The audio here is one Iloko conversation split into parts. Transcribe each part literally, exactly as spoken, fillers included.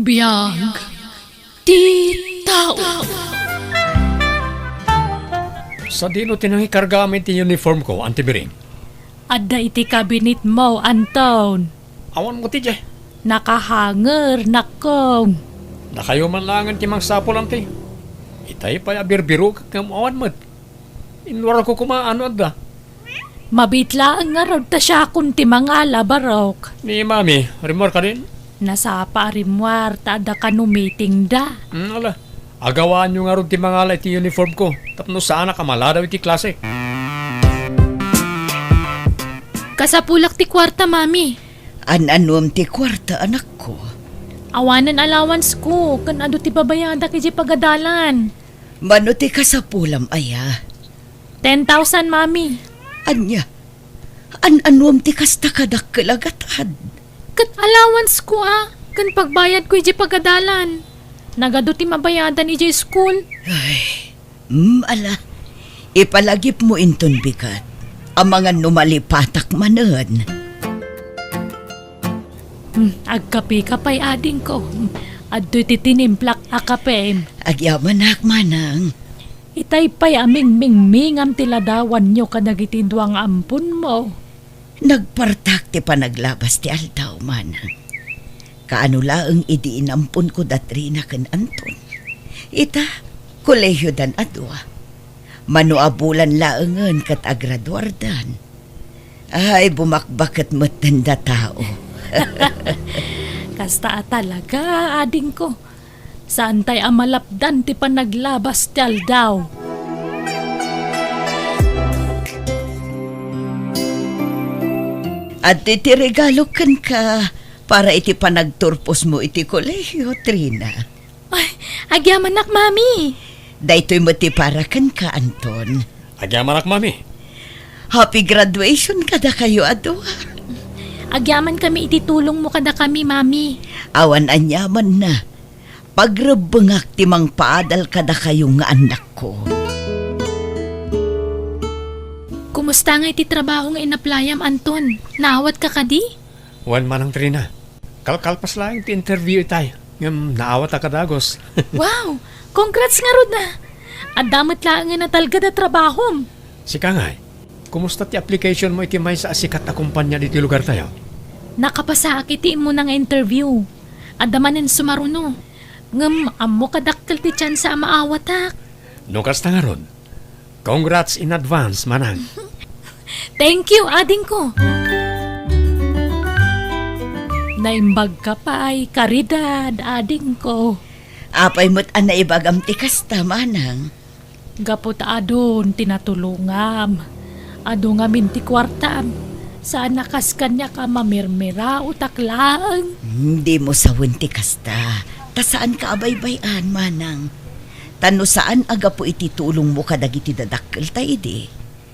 Biag ti tao. Sadino ti nangikarga amin ti uniform ko, Auntie Biring? Adda iti cabinet mo, Anton. Awan mo ti diay. Nakahanger, nakkong. Dakayo man laengen ti mangsapul, Auntie. Itay pay a birbirok ngem awan met. Inwarko koma no adda. Mabiit laeng ngarud ta siakon ti mangala, Barok. Ni Mami, rimmuar kadin? Nasapa a rimmuar ta adda kano meeting da. Hmm, ala. Agawaanyo ngarud ti mangala iti uniform ko tapno saanak a maladaw iti klase. Kasapulak ti kuarta, Mami. An-anuem ti kuarta, anakko? Awanen allowance ko, ken adu ti babayadak idiay pagadalan. Mano ti kasapulam aya? Ten thousand, Mami. Ania? An-anuem ti kasta kadakkel a gatad? Ket allowance ko a, ken pagbayad ko idiay pagadalan. Nagadu ti mabayadan idiay school. Ay, mm, ala. Ipalagipmo inton bigat. Amangan no malipatak manen. Hmm, agkape ka pay, adingko. Hmm, adtoy ti tinimplak a kape. Agyamanak, manang. Itay pay a mingmingmingam ti ladawanyo kadagiti dua nga amponmo. Nagpartak ti panaglabas ti aldaw, manang. Kaano laeng idi inamponko da Trina ken Anton. Ita, kolehiyodan a dua. Mano a bulan laengen ket agraduardan. Ay, bumakbaket metten da tao. Kasta a talaga, adingko. Saantay a malapdan ti panaglabas ti aldaw. Adtoy ti regalo kenka para iti panagturposmo iti kolehiyo, Trina. Ay, agyamanak, Mami. Daytoy met ti para kenka, Anton. Agyamanak, Mami. Happy graduation kadakayo a dua. Agyamankami iti tulongmo kadakami, Mami. Awan aniamanna. Pagrebbengak ti mangpaadal kadakayo nga annakko. Kumusta ngay ti trabaho nga inaplayam, Anton? Naawatka kadi? Wen, Manang Trina. Kalkalpas laeng ti interview itay, ngem naawatak a dagus. Wow! Congrats ngarud a! Adda met laengen a talged a trabahom. Sika ngay, kumusta ti application mo iti maysa a sikat a kompania ditoy lugartayo? Nakapasaak iti immuna nga interview. Adda manen sumaruno. Ngem ammok a dakkel ti tsansa a maawatak. No kasta ngarud, congrats in advance, Manang. Thank you, adingko. Naimbagka pay, Caridad, adingko. Apay met a naibagam ti kasta, Manang? Gapu ta adun ti natulongam. Adu ngamin ti kuartam. Saan a kas kaniak a mamirmiraotak laeng. Hmm, dimo sawen ti kasta. Ta saanka a baybay-an, Manang. Ta no saan a gapu iti tulongmo kadagiti dadakkelta idi,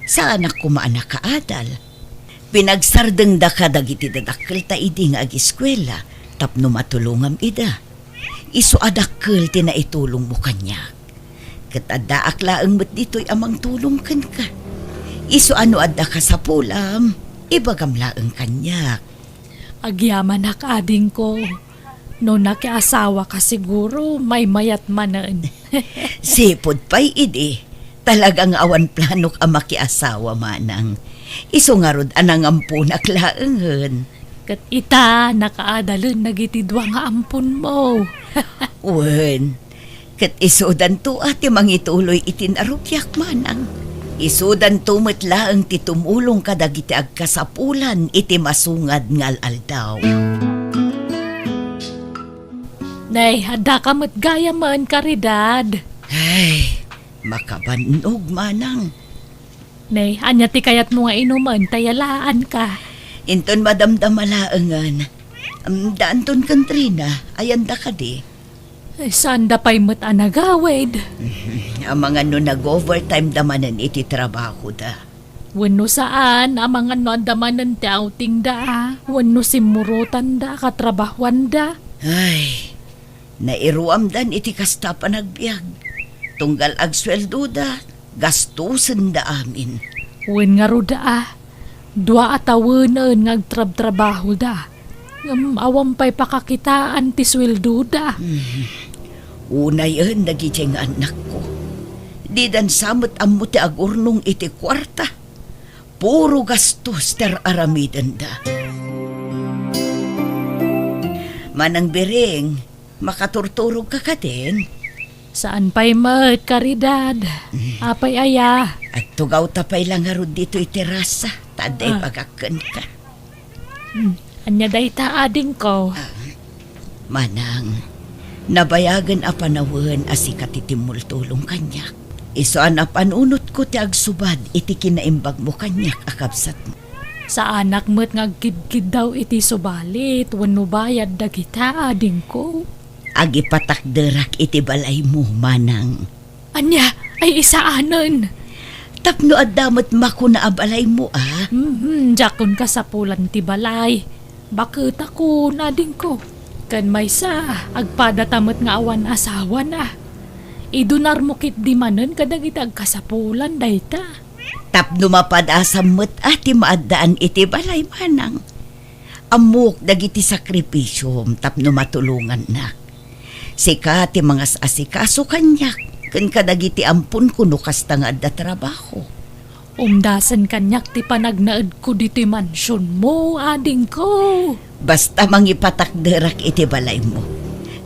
saanak koma a nakaadal. Pinagsardengdaka dagiti dadakkelta idi nga agiskuela tapno matulongam ida. Isu a dakkel ti naitulongmo kaniak. Ket addaak laeng met ditoy a mangtulong kenka. Isu a no adda kasapulam, ibagam laeng kaniak. Agyamanak, adingko. No nakiasawaka, siguro, maymayat manen. Sipud pay idi, talaga nga awan planok a makiasawa, Manang. Isu ngarud a nangamponak laengen. Ket ita, nakaadalen dagiti dua nga amponmo. Wen, ket isudanto a ti mangituloy iti narugiak, Manang. Isudanto met laeng ti tumulong kadagiti agkasapulan iti masungad nga al-aldaw. Nay, addaka met gayamen, Caridad. Ay, makabannog, Manang. Nay, ania ti kayatmo nga inumen ta yalaanka? Inton madamdama laengen. Am, da Anton ken Trina, ayanda kadi? Ay, saanda pay met a nagawid. Amangan no nag-overtime da manen iti trabahoda. Wenno saan, amangan no adda manen ti outingda, wenno simmurotanda, katrabahoanda. Ay, nairuamdan iti kasta a panagbiag. Tunggal agsueldoda, gastosenda amin. Wen ngarud a, dua a tawenen nga agtrabtrabahoda. Ngem awan pay pakakitaan ti sueldoda. Hmm. Unayen dagidiay nga annakko. Didan sa met ammo ti agurnong iti kuarta. Puro gastos ti ar-aramidenda. Manang Biring, makaturturogka kadin? Saan pay met, Caridad. Mm. Apay aya? Agtugawta pay la ngarud ditoy terasa, ta adda Ah. ipagakkenka. Hmm, ania dayta, adingko? Ah, Manang, nabayagen a panawen a sika ti timmultulong kaniak. Isu a napanunotko ti agsubad iti kinaimbagmo kaniak a kabsatmo. Saanak met nga agkidkiddaw iti subalit wenno bayad dagita, adingko. Agipatakderak iti balaymo, Manang. Ania, ay isaanen? Tapno adda met makuna a balaymo, a? Mhm, diakon kasapulan ti balay. Baketakon, adingko. Ken maysa, agpadata met nga awan asawana. Idunarmo ketdi manen kadagiti agkasapulan dayta. Tapno mapadasam met a ti maaddaan iti balay, Manang. Ammok dagiti sakripisiom tapno matulongannak. Sika ti mangas-asikaso kaniak ken kadagiti amponko no kasta nga adda trabaho. Umdasen kaniak ti panagnaedko ditoy mansionmo, adingko. Basta mangipatakderak iti balaymo.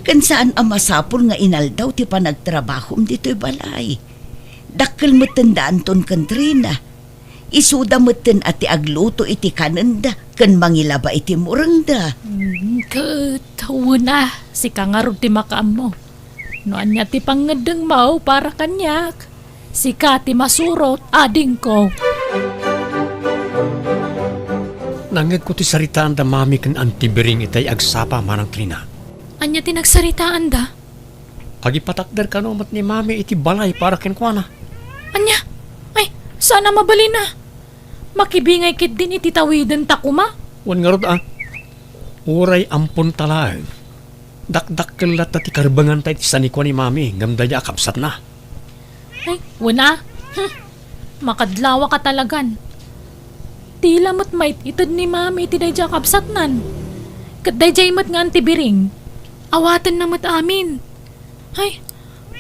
Ken saan a masapul nga inaldaw ti panagtrabahom ditoy balay. Dakkel metten da Anton ken Trina. Isuda metten a ti agluto iti kanenda ken mangilaba iti murengda. Mm, ket wen a, sika ngarud ti makaammo. No ania ti pangngeddengmo para kaniak, sika ti masurot, adingko. Nangngegko ti saritaan da Mami ken Auntie Biring itay agsapa, Manang Trina. Ania ti nagsaritaanda? Agipatakder kano met ni Mami iti balay para kenkuana. Ania? Ay, saan a mabalin a. Makibingay ketdin iti tawidenta koma. Wen ngarud a. Uray amponta laeng. Dakdakkel latta ti karbenganta iti sanikua ni Mami ngem daydiay a kabsatna. Ay, wen a. Hmm. Makadlawak a talagan. Tila met mait-ited ni Mami iti daydiay a kabsatnan. Ket daydiay met nga Auntie Biring. Awatenna met amin. Ay,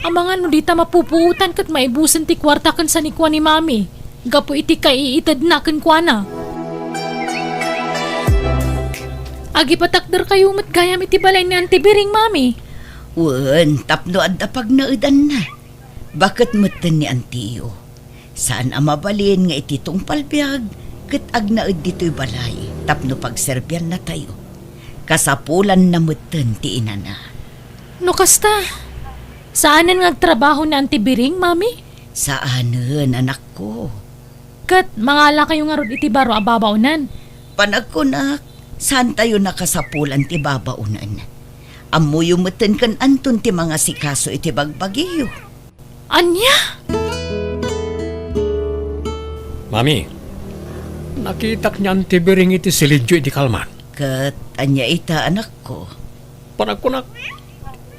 amangan no dita mapupuotan ket maibusen ti kuarta ken sanikua ni Mami gapu iti kaiitedna kenkuana. Agipatakderkayo met gayam iti balay ni Auntie Biring, Mami. Wen, tapno adda pagnaedanna. Baket metten ni antiyo. Saan a mabalin nga iti tungpal biag ket agnaed ditoy balay tapno pagserbiannatayo. Kasapulanna metten ti inana. No kasta, saanen nga agtrabaho ni Auntie Biring, Mami? Saanen, anakko. Ket mangalakayo ngarud iti baro a babaonan? Panagkunak, saantayo nakasapulan ti babaonan. Ammoyo metten ken Anton ti mangasikaso iti bagbagiyo. Ania? Mami, nakitak ni Auntie Biring iti silidyo iti kalman. Ket ania ita, anakko? Panagkunak,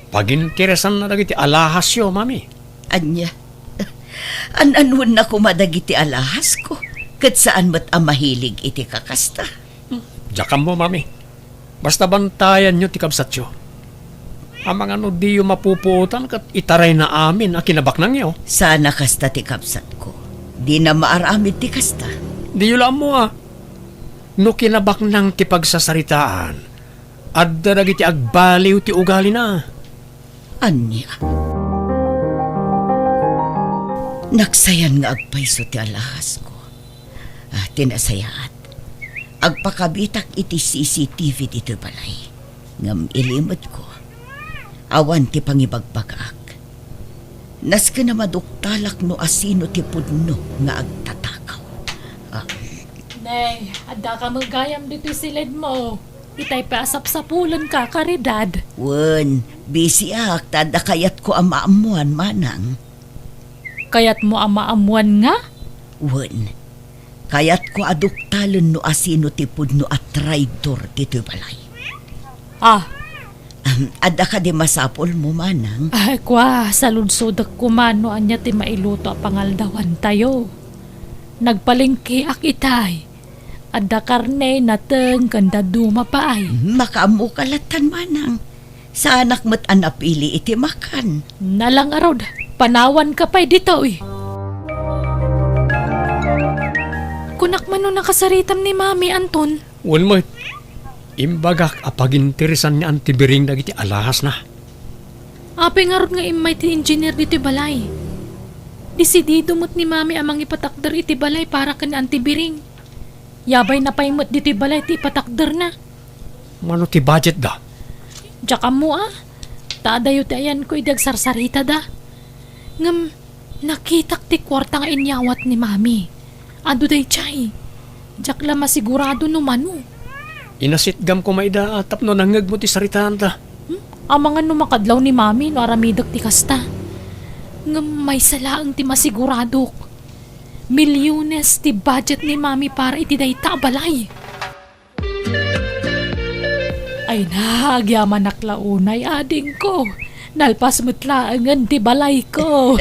paginteresanna dagiti alahasyo, Mami. Ania? An-anuenna koma dagiti alahasko, ket saan met a mahilig iti kakasta. Hmm, diak ammo, Mami. Basta bantayanyo ti kabsatyo. Amangan no diyo mapupuotan ket itarayna amin a kinabaknangyo. Saan a kasta ti kabsatko. Dina maaramid ti kasta. Diyo la ammo a. No kinabaknang ti pagsasaritaan, adda dagiti agbaliw ti ugalina. Ania? Naksayan nga agpayso ti alahasko. Ah, ti nasayaat, agpakabitak iti C C T V ditoy balay. Ngem ilimedko, awan ti pangibagbagaak. Nasken a maduktalak no asino ti pudno nga agtatakaw. Ah. Nay, adda ka met gayam ditoy siledmo. Itay pay a sapsapulenka, Caridad. Wen, bisiak ta adda kayatko a maammuan, Manang. Kayatmo a maammuan nga? Wen, kayatko a duktalen no asino ti pudno a traidor ditoy balay. Ah. Ahem, adda kadi masapulmo, Manang? Ay, kua, saludsodek koma no ania ti mailuto a pangaldawantayo. Nagpalengkeak itay. Adda karne, nateng, ken dadduma pay. Makaammoka lattan, manang. Saanak met a napili iti makan. Nala ngarud, panawanka pay ditoy. Kunak man no nakasaritam ni Mami, Anton. Wen met, imbagak a paginteresan ni Auntie Biring dagiti alahasna. Apay ngarud nga immay ti engineer ditoy balay? Desidido met ni Mami a mangipatakder iti balay para ken ni Auntie Biring. Yabayna pay met ditoy balay ti ipatakderna. Mano ti budgetda? Diak ammo a. Ta adayo ti ayanko idi agsarsaritada. Ngem, nakitak ti kuarta nga inyawat ni Mami. Adu daydiay. Diak la masigurado no mano. Inasitgam koma ida tapno nangngegmo ti saritanda. Hmm? Amangan no makadlaw ni Mami no aramidek ti kasta. Ngem maysa laeng ti masiguradok. Milyones ti budget ni Mami para iti dayta a balay. Ay na, agyamanak la unay, adingko. Nalpas met laengen ti balayko.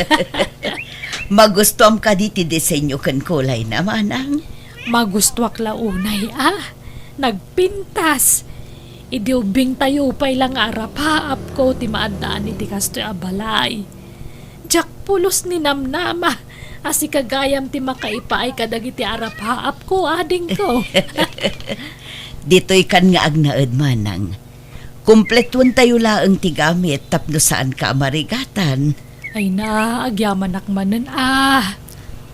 Magustuam kadi ti disenyo ken kulayna, manang? Magustuak la unay, a. Nagpintas. Idi ubbingtayo pay la nga arapaapko ti maaddaan iti kastoy a balay. Diak pulos ni namnama a sika gayam ti makaipaay kadagiti arapaapko, adingko. Ditoy kan nga agnaed, manang. Kumpletuentayo laeng ti gamit tapno saanka a marigatan. Ay na, agyamanak manen a.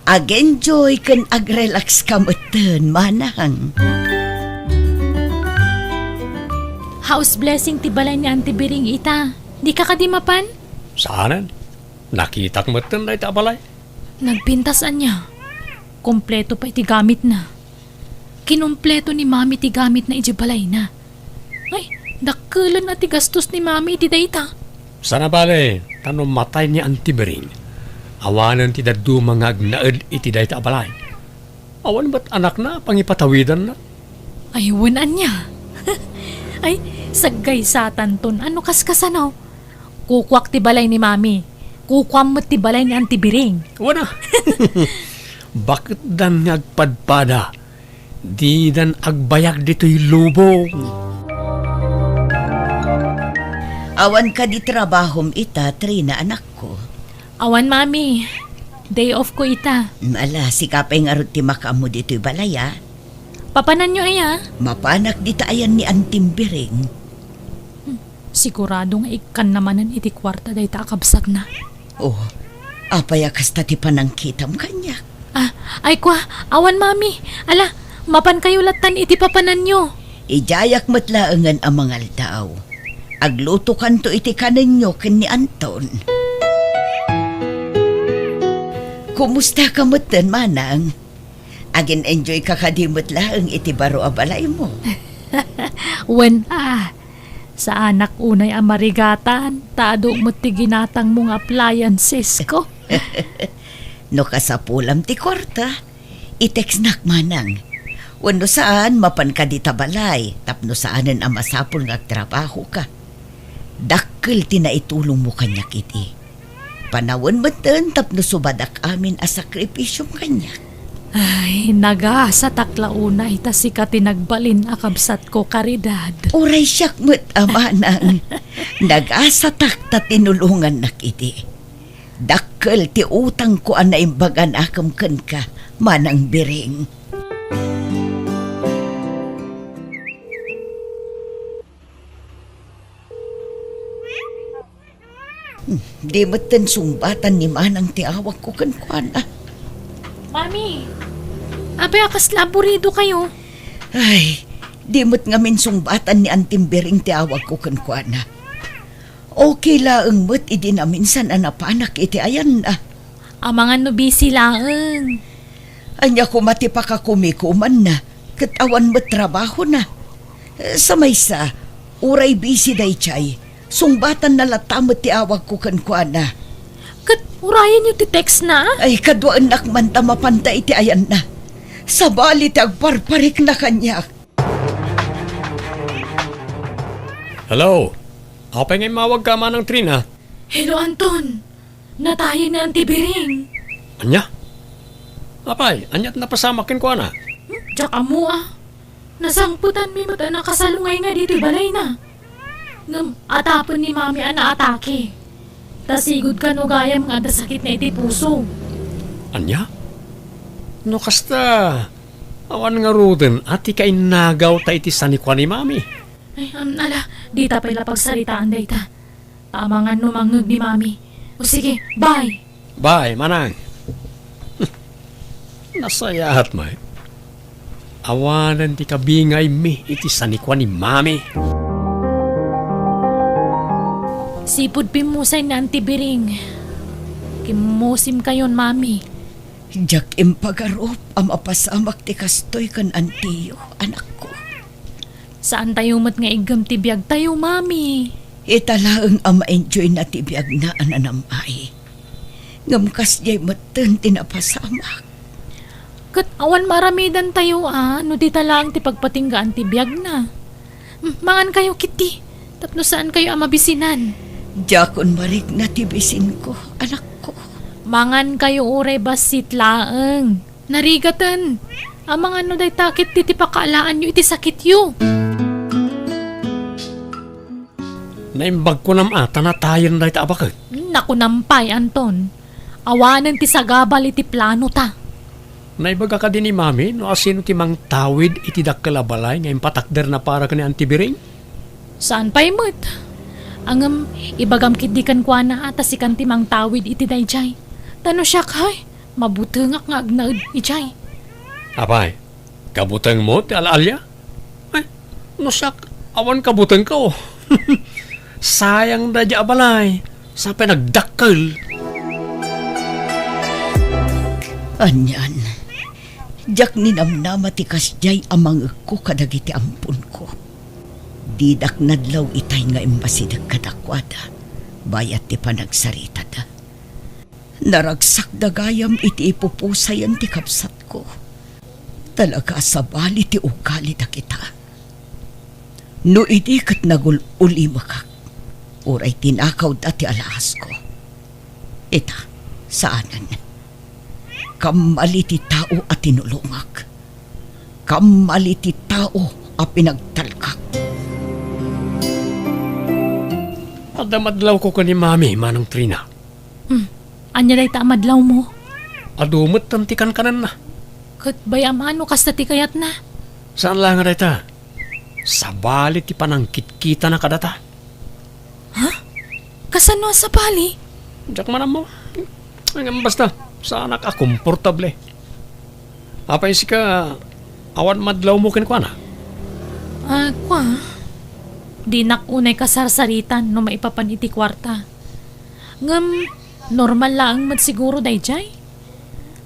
Ag-enjoy ken ag-relax ka metten, manang. House blessing ti balay ni Auntie Biring ita. Dika kadi mapan? Saanen? Nakitak metten dayta a balay. Nagpintas ania? Kompleto pay ti gamitna. Kinompleto ni Mami ti gamitna idiay balayna. Ay, dakkelen a ti gastos ni Mami iti dayta. Saan a bale, ta no matay ni Auntie Biring, awanen ti dadduma nga agnaed iti dayta a balay. Awan met anakna a pangipatawidanna. Ay, wen ania? Ay, saggaysatanton. Ano kaskasano? Kukuak ti balay ni Mami. Kukuam met ti balay ni Auntie Biring. Wen a. Baketdan nga agpadpada. Didan agbayag ditoy lubong. Awan kadi trabahom ita, Trina, anakko? Awan, Mami. Day off ko ita. Ala, sika pay ngarud ti makaammo ditoy balay, a. Papananyo aya? Mapanak dita ayan ni Auntie Biring. Hmm, sigurado nga ikkanna manen iti kuarta dayta a kabsatna. Oh, apay a kasta ti panangkitam kaniak? Ah, ay kua, awan, Mami. Ala, mapankayo lattan iti papananyo. Idiayak met laengen a mangaldaw. Aglutokanto iti kanenyo ken ni Anton. Kumusta ka metten, manang? Agin-enjoy ka kadi met laeng iti baro a balaymo? Wen a, saanak unay a marigatan, ta adu met ti ginatangmo nga appliancesko. No kasapulam ti kuarta, i-textnak manang. Wenno saan, mapanka dita balay, tapno saanen a masapul nga agtrabahoka. Dakkel ti naitulongmo kaniak idi. Panawen metten tapno subadak amin a sakripisiom kaniak. Ay, nagasatak la unay ta sika ti nagbalin a kabsatko, Caridad. Uray siak met a manang. Nagasatak ta tinulongannak idi. Dakkel ti utangko a naimbag a nakem kenka, Manang Biring. Hmm, di metten sungbatan ni Manang ti awagko kenkuana. Mami, apay a kasla aburidokayo? Ay, di met ngamin sungbatan ni Auntie Biring ti awagko kenkuana. Okay laeng met idi naminsan a napanak iti ayanna. Amangan no busy laeng. Ania koma ti pakakumikumanna, ket awan met trabahona. Sa maysa, uray busy daydiay, sungbatanna latta met ti awagko kenkuana. Ket urayenyo ti textna? Ay, kaduaennak man ta mapanta iti ayanna. Sabali ti agparparikna kaniak. Hello? Apay nga immawagka, Manang Trina? Hello, Anton. Natayen ni Auntie Biring. Ania? Apay, ania ti napasamak kenkuana? Diak ammo a. Nasangpetanmi met a nakasalungay nga ditoy balayna. Ngem atapen ni Mami a naatake. Ta sigud kano gayam nga adda sakitna iti puso. Ania? No kasta, awan ngaruden a ti kainnagawta iti sanikua ni Mami. Ay, am, ala, dita pay la pagsaritaan dayta. Ta amangan no mangngeg ni Mami. O sige, bye! Bye, manang. Nasayaat, May. Awanen ti kabingaymi iti sanikua ni Mami. Sipud pimmusay ni Auntie Biring, kimmusimkayon, Mami. Diak impagarup a mapasamak ti kastoy ken antiyo, anakko. Saantayo met nga iggem ti biagtayo, Mami. Ita laeng a ma-enjoyna ti biagna a nanam-ay. Ngem kasdiay metten ti napasamak. Ket awan maaramidantayo a no dita laeng ti pagpatinggaan ti biagna. Hmm, mangankayo ketdi, tapno saankayo a mabisinan. Diakon marikna ti bisinko, anakko. Mangankayo uray bassit laeng. Narigaten. Amangan no dayta ketdi ti pakaalaanyo iti sakityo. Naimbag kunam a ta natayen dayta a baket. Nakunam pay, Anton. Awanen ti sagabal iti planota. Naibaga kadi ni Mami no asino ti mangtawid iti dakkel a balay nga impatakderna para ken ni Auntie Biring? Saan pay met. Ngem, ibagam ketdi kenkuana a ta sikan ti mangtawid iti daydiay. Ta no siak, hay, mabutengak nga agnaed idiay. Apay, kabutengmo ti al-alia? Ay, no siak, awan kabutengko. Sayang daydiay a balay, sa pay nagdakkel. Anian, diak ninamnama ti kasdiay a mangngegko kadagiti amponko. Didak nadlaw itay nga immasideg kadakuada, bayat ti panagsaritada. Naragsakda gayam iti ipupusayen ti kabsatko. Talaga a sabali ti ugali dagita. No idi ket nagul-ulimekak, uray tinakawda ti alaasko. Ita, saanen. Kammali ti tao a tinulongak. Kammali ti tao a pinagtalkak. Adda madlawko ken ni Mami, Manang Trina. Hmm. Ania dayta a madlawmo? Adu met ti kankanenna. Ket bay-am a no kasta ti kayatna. Saan la nga dayta. Sabali ti panangkitkitana kadata. Ha? Kasano a sabali? Diak man ammo. Ngem basta, saanak a komportable. Apay sika, awan madlawmo kenkuana? Ah, kua. Dinak unay kasarsaritan no maipapan iti kuarta. Ngem, normal laeng met siguro daydiay.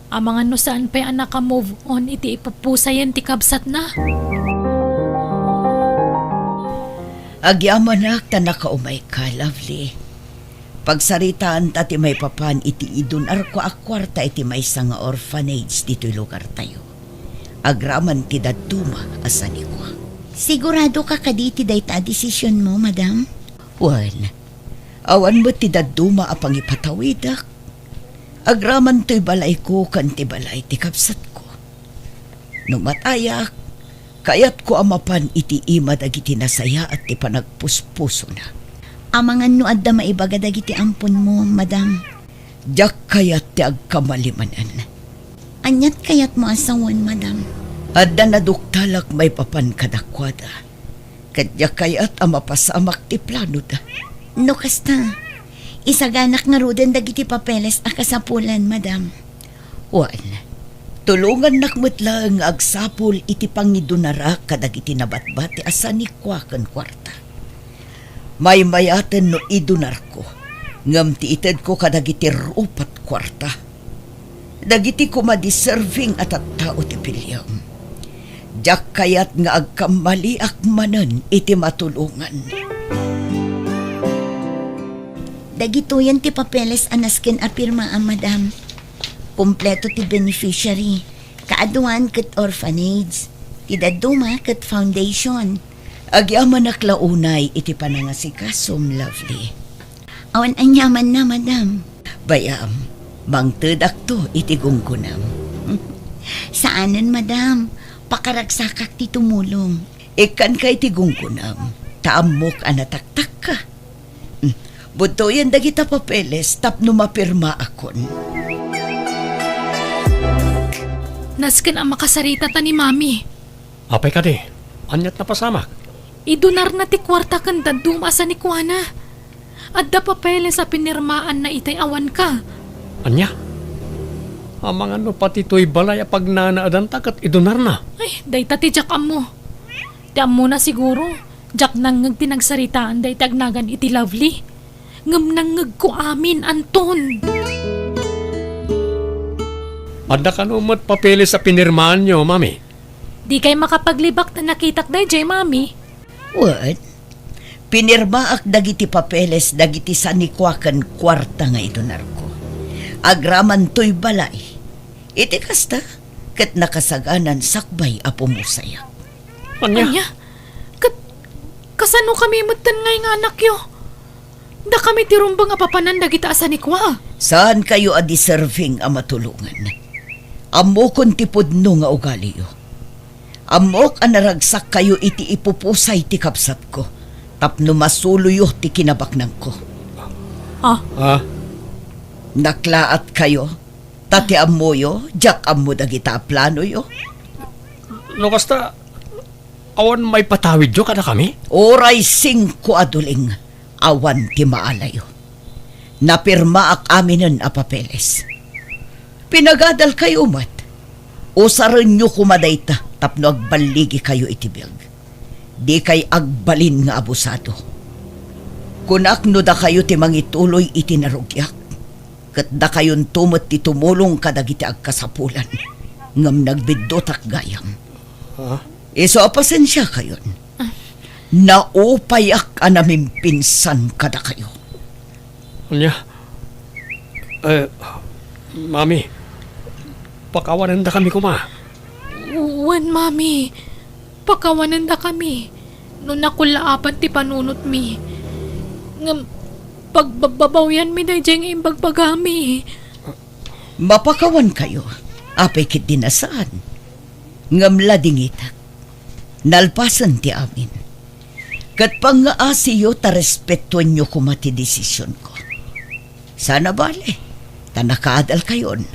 Amangan no saan pay a naka-move on iti ipupusayen ti kabsatna. Agyamanak ta nakaumayka, Lovely. Pagsaritaanta ti maipapan iti idunarko a kuarta iti maysa nga orphanage ditoy lugartayo. Agraman ti dadduma a sanikua. Siguradoka kadi iti dayta a desisionmo, madam? Wen, awan met ti dadduma a pangipatawidek. Agraman toy balayko ken ti balay ti kabsatko. No matayak, kayatko a mapan iti ima dagiti nasayaat ti panagpuspusona. Amangan no adda maibaga dagiti amponmo, madam. Diak kayat ti agkamali manen. Aniat kayatmo a sawen, madam? Adda naduktalak maipapan kadakuada. Ket diak kayat a mapasamak ti planoda. No kasta, isaganak ngaruden dagiti papeles a kasapulan, madam. Wen, tulongannak met laeng nga agsapul iti pangidunarak kadagiti nabatbati a sanikua ken kuarta. Maymayaten no idunarko, ngem ti itedko kadagiti rupat kuarta. Dagiti koma deserving a tattao ti piliem. Diak kayat nga agkammaliak manen iti matulongan. Dagitoyen ti papeles a nasken a pirmaam, madam. Kompleto ti beneficiary. Kaaduan ket orphanage. Ti dadduma ket foundation. Agyamanak la unay iti panangasikasom, Lovely. Awan aniamanna, madam. Bay-am, mangtedakto iti gunggonam. Saanen, madam. Pakaragsakak ti tumulong. Ikkanka iti gunggonam, ta ammok a nataktakka. Hmm, budtoyen dagita papeles tapno mapirmaakon. Nasken a makasarita ta ni Mami. Apay kadi? Aniat napasamak? Idonarna ti kuarta ken dadduma a sanikuana. Adda papeles a pinirmaanna itay awanka. Ania? Amangan no pati toy balay a pagnanaedanta ket idonarna. Ay, dayta ti diak ammo. Ti ammona siguro, diak nangngeg ti nagsaritaan dayta agnagan iti Lovely. Ngem nangngegko amin, Anton. Adda kano met papeles a pinirmaanyo, Mami? Dikay makapaglibak ta nakitak daydiay, Mami. Wen, pinirmaak dagiti papeles dagiti sanikua ken kuarta nga idonarko. Agraman toy balay. Iti kasta, ket nakasaganan sakbay a pumusayak. Ania? Ania? Ket kasano kami metten ngay nga anakyo? Dakami ti rumbeng a papanan dagita a sanikua. Saankayo a deserving a matulongan. Ammokon ti pudno nga ugaliyo. Ammok a naragsakkayo iti ipupusay ti kabsatko tapno masuloyo ti kinabaknangko. Ah? Ah? Naklaatkayo, ta ti ammoyo, diak ammo dagita a planoyo. No kasta, awan maipatawidyo kadakami? Uray singko a duling, awan ti maalayo. Napirmaak aminen a papeles. Pinagadalkayo met. Usarenyo koma dayta tapno agballigikayo iti biag. Dikay agbalin nga abusado. Kunak no dakayo ti mangituloy iti narugiak, ket dakayonto met ti tumulong kadagiti agkasapulan, ngem nagbiddutak gayam. Ha? Isu a pasensiakayon. Naupayak a namimpinsan kadakayo. Ania? Eh, Mami, pakawanendakami koma. Wen, Mami, pakawanendakami no nakullaapan ti panunotmi. Ngem pagbabbabawianmi daydiay nga imbagbagami. Mapakawankayo, apay ketdi a saan. Ngem ladingitak. Nalpasen ti amin. Ket pangngaasiyo ta respetuenyo koma ti desisionko. Saan a bale, ta nakaadalkayon,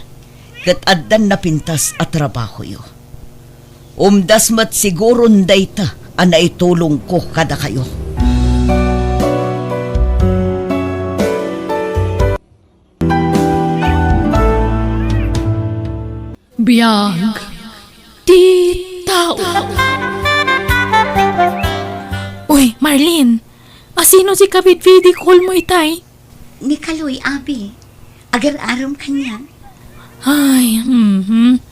ket addan napintas a trabahoyo. Umdas met siguron dayta a naitulongko kadakayo. Biag ti tao. Uy, Marlene, asino ti kabidbidi call mo itay? Ni Kaloy, abi. Agar-aram kaniak. Ay, mhm.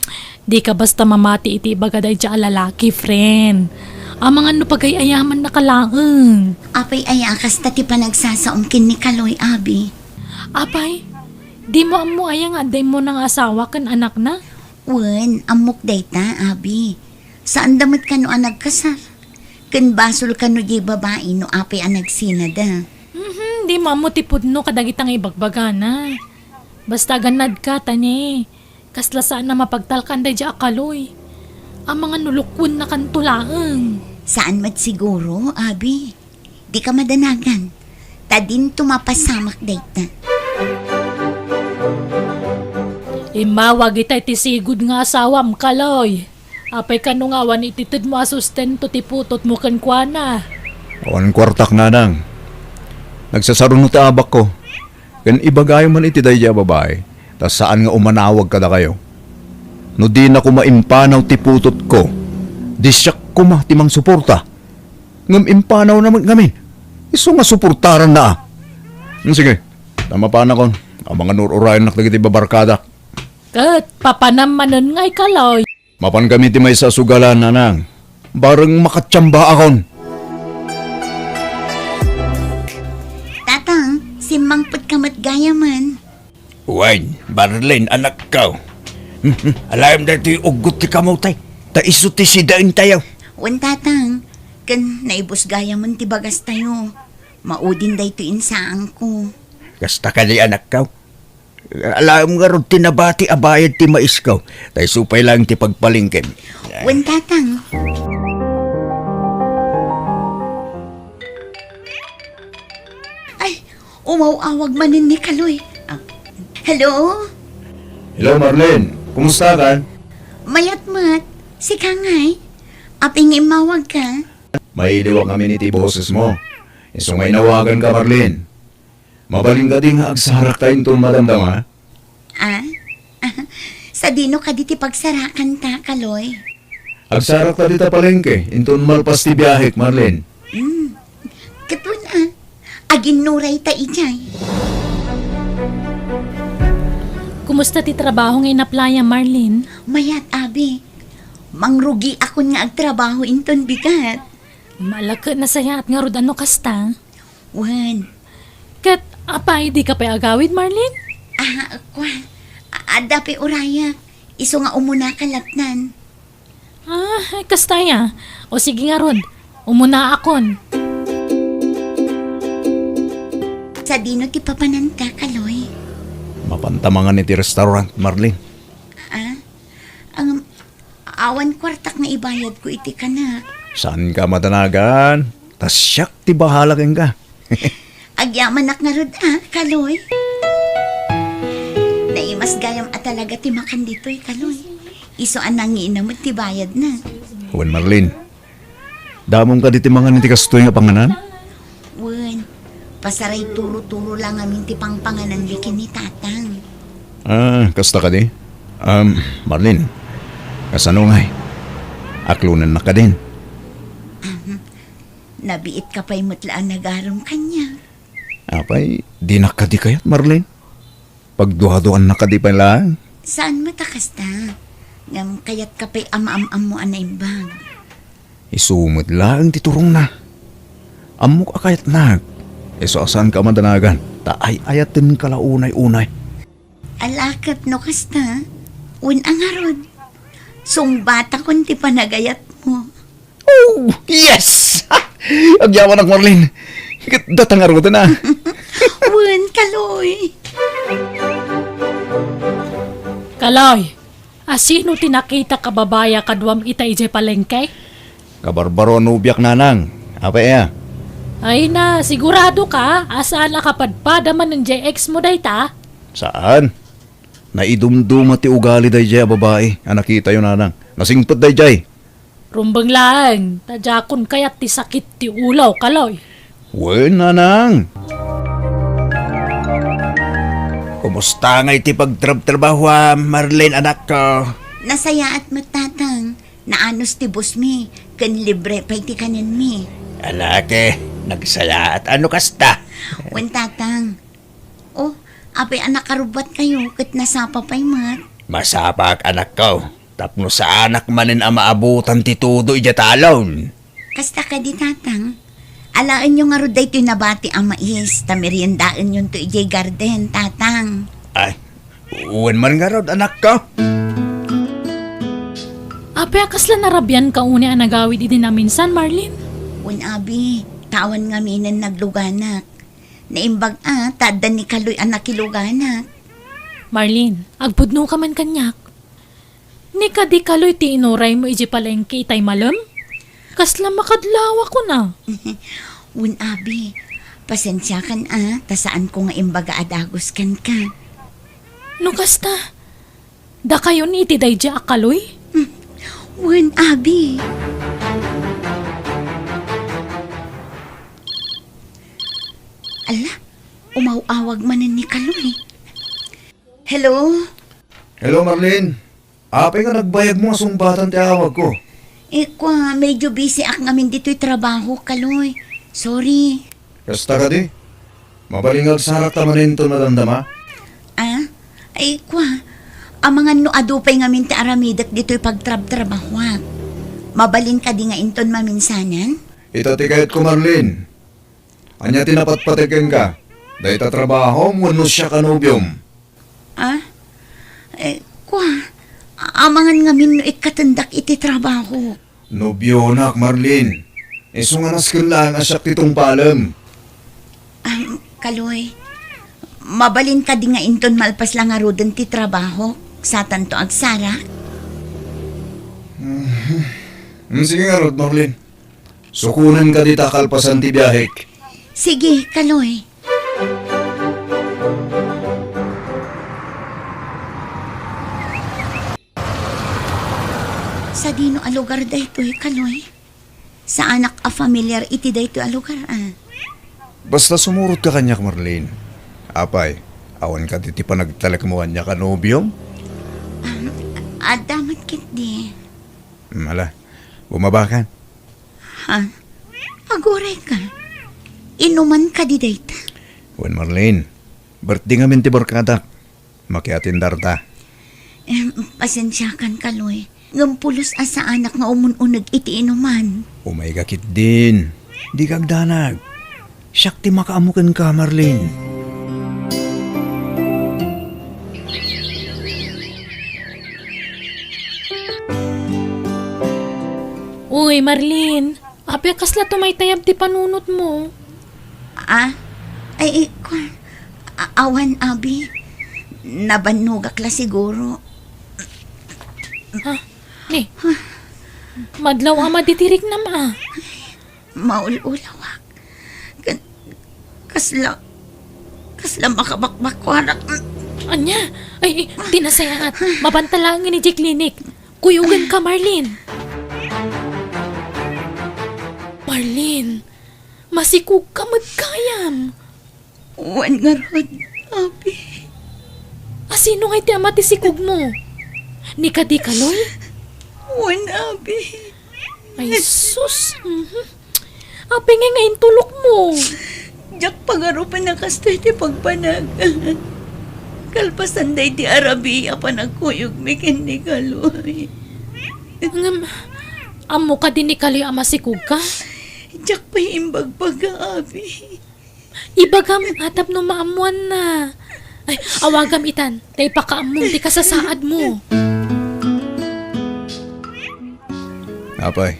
Dika basta mamati iti ibaga daydiay a lalaki, friend. Amangan no pagay-ayamannaka laeng. Apay aya a kasta ti panagsasaom ken ni Kaloy, abi? Apay, dimo ammo aya nga adda immuna nga asawa ken anakna? Wen, ammok dayta, abi. Saanda met kano a nagkasar. Ken basol kano diay babai no apay a nagsinada. Mhm, dimo ammo ti pudno kadagita nga ibagbagana. Basta agannadka, ta ne, kasla saan a mapagtalkan daydiay a Kaloy. Amangan no lukuennakanto laeng. Saan met siguro, abi. Dika madanagan, ta dinto mapasamak dayta. Immawag itay ti sigud nga asawam, Kaloy. Apay kano nga awan itedmo a sustento ti putotmo kenkuana? Awan kuartak, nanang. Nagsasaruno ti abakko. Ken ibagayo man iti daydiay a babai, ta saan nga umanawag kadakayo. No dina koma impanaw ti putotko, di siak koma ti mangsuporta. Ngem impanawna met ngamin. Isu nga suportaranna a. Hmm, sige, ta mapanakon. Amangan ur-urayennak dagiti babarkadak. Ket papanam manen ngay, Kaloy. Mapankami ti maysa a sugalan, nanang. Bareng makatiambaakon. Tatang, simmangpetka met gayamen. Wen, Marlene, anakko. Alayem daytoy uggot ti kamotay. Ta isu ti sidaentayo. Wen, Tatang. Ken naibus gayamen ti bagastayo. Maudin daytoy insaanko. Kasta kadi, anakko? Alaem ngarud ti nabati a bayad ti maisko. Ta isu pay laeng ti pagpalengkem. Wen, Tatang. Ay, umaw-awag manen ni Kaloy. Ah, hello? Hello, Marlene. Kumusta ka? Mayat met. Sika ngay? Apay nga immawag ka? Mailiwak ngamin iti boses mo. Isu nga inawagan ka, Marlene. Mabalin kadi nga agsarakta inton madamdama? Ah? Sadino kadi ti pagsarakanta, Kaloy? Agsarakta dita palengke inton malpas ti biahek, Marlene. Hmm. Ket wen, ah, aginnurayta idiay. Kumusta ti trabaho nga inaplayam, Marlene? Mayat, abi. Mangrugiakon nga agtrabaho inton bigat. Ala ket nasayaat ngarud a no kasta. Wen. Ket apay, dika pay agawid, Marlene? Ah, kua. A-, adda pay urayak. Isu nga umunaka lattan. Ah, ay, kasta aya. O sige ngarud, umunaakon. Sadino ti papananta, Kaloy? Mapanta mangan iti restaurant, Marlene. Ah? Ang, awan kuartak nga ibayadko iti kanak. Saanka madanagan? Ta siak ti bahala kenka. Agyamanak ngarud, ah, Kaloy. Naimas gayam a talaga ti makan ditoy, Kaloy. Isu a nangina met ti bayadna. Wen, Marlene. Damom kadi ti mangan iti kastoy nga panganan? Wen, pasaray turo-turo la ngamin ti pangpangananmi ken ni Tatang. Ah, kasta kadi? Um, Marlene, kasano ngay? Aklonennak kadin? Ahem. Nabiitka pay met la a nagarem kaniak. Apay, dinak kadi kayat, Marlene? Pagduaduannak kadi pay laeng? Saan met a kasta. Ngem kayatka pay a maam-ammo a naimbag. Isu met laeng ti turongna. Ammok a kayatnak. Isu a saanka a madanagan, ta ay-ayatenka la unay-unay. Ala ket no kasta, wen a ngarud. Sungbatakon ti panagayatmo. Oh, yes! Agyamanak, Marlene. Ket data ngaruden, ah. Wen, Kaloy. Kaloy, asino ti nakitak a babai a kaduam ita idiay palengke? Kabarbaro a nobiak, nanang. Apay aya? Ay na, sigurado ka a saan a kapadpada manen diay ex mo dayta? Saan? Naidumduma ti ugali daydiay a babai a nakitayo, nanang. Nasingpet daydiay. Rumbeng laeng, ta diakon kayat ti sakit ti ulo, Kaloy. Wen, nanang. Kumusta ngay ti pagtrabtrabahoam, Marlene, anakko? Nasayaat met, Tatang. Naanus ti busmi, ken libre pay ti kanenmi. Ala ket, nagsayaat a no kasta. Wen, Tatang. Oh, apay a nakarubbatkayo ket nasapa pay met? Masapak, anakko, tapno saanak manen a maabutan ti tudo idiay talon. Kasta kadi, Tatang? Alaenyo ngarud daytoy nabati a mais, ta meriendaenyonto idiay garden, Tatang. Ay, wen man ngarud, anakko. Apay a kasla narabianka unay a nagawid idi naminsan, Marlene? Wen, abi, ta awan ngaminen nagluganak. Naimbag a, ta adda ni Kaloy a nakiluganak. Marlene, agpudnoka man kaniak. Ni kadi Kaloy ti inuraymo idiay palengke itay malem? Kasla makadlawakon a. Wen, abi, pasensiakan a, ta saanko nga imbaga a dagus kenka. No kasta, dakayon iti daydiay a Kaloy? Hmm. Wen, abi. Ala, umaw-awag manen ni Kaloy. Hello? Hello, Marlene. Apay nga nagbayagmo nga sungbatan ti awagko? Eh, kua, medyo busy ak ngamin ditoy trabaho, Kaloy. Sorry. Kasta kadi? Mabalin nga agsarakta manen inton madamdama? Ah? Ay, kua. Amangan no adu pay ngamin ti aramidek ditoy pagtrabtrabahoak. Mabalin kadi nga inton maminsanan? Ita ti kayatko, Marlene. Ania ti napatpateg kenka? Dayta trabahom wenno siak a nobiom? Ah? Eh, kua, amangan ngamin no ikkatendak iti trabaho. Nobionak, Marlene. Isu nga nasken laeng a siak ti tungpalem. Ah, Kaloy, Mabalin kadi nga inton malpas la ngaruden ti trabaho, satanto agsara? Mm, sige ngarud, Marlene. Sukonen kadi ta kalpasan ti biahek. Sige, Kaloy. Sadino a lugar daytoy, Kaloy? Saanak a familiar iti daytoy a lugar, a. Basta sumurotka kaniak, Marlene. Apay, awan kadi ti panagtalekmo kaniak a nobiom? Um, adda met ketdi. Hmm, ala, bumabakan. Ha? Agurayka? Inuman kadi dayta? Wen, Marlene, birthday ngamin ti barkadak. Makiatendarta. Em, pasensiakan, Kaloy. Ngem pulos a saanak nga umun-uneg iti inuman. Umayka ketdin. Dika agdanag. Siak ti makaammo kenka, Marlene. Uy, Marlene. Apay a kasla tumaytayab ti panunotmo? Ah? Ay, ay, kua-, a-, awan, abi. Nabannogak la siguro. Ha? Ni? Madlaw a madi ti riknam, a. Maul-ulawak. Kan-, kasla, kasla makabakbakuarak. Ania? Ay, ay, ti nasayaat. Mabanta laeng idiay klinik. Kuyogenka, Marlene. Marlene, masikogka met gayam. Wen ngarud, abi. A, sino ngay ti ama ti sikogmo? Ni kadi Kaloy? Wen, abi. Ay, sus. Mhm. Apay ngay nga intulokmo? Diak pagarupen a kastoy ti pagpanag. Kalpasan daydi a rabii a panagkuyogmi ken ni Kaloy. Ngem, ammo kadi ni Kaloy a masikogka? Diak pay imbagbaga, abi. Ibagam a tapno maammoanna. Ay, awagam itan, ta ipakaammom ti kasasaadmo. Apay,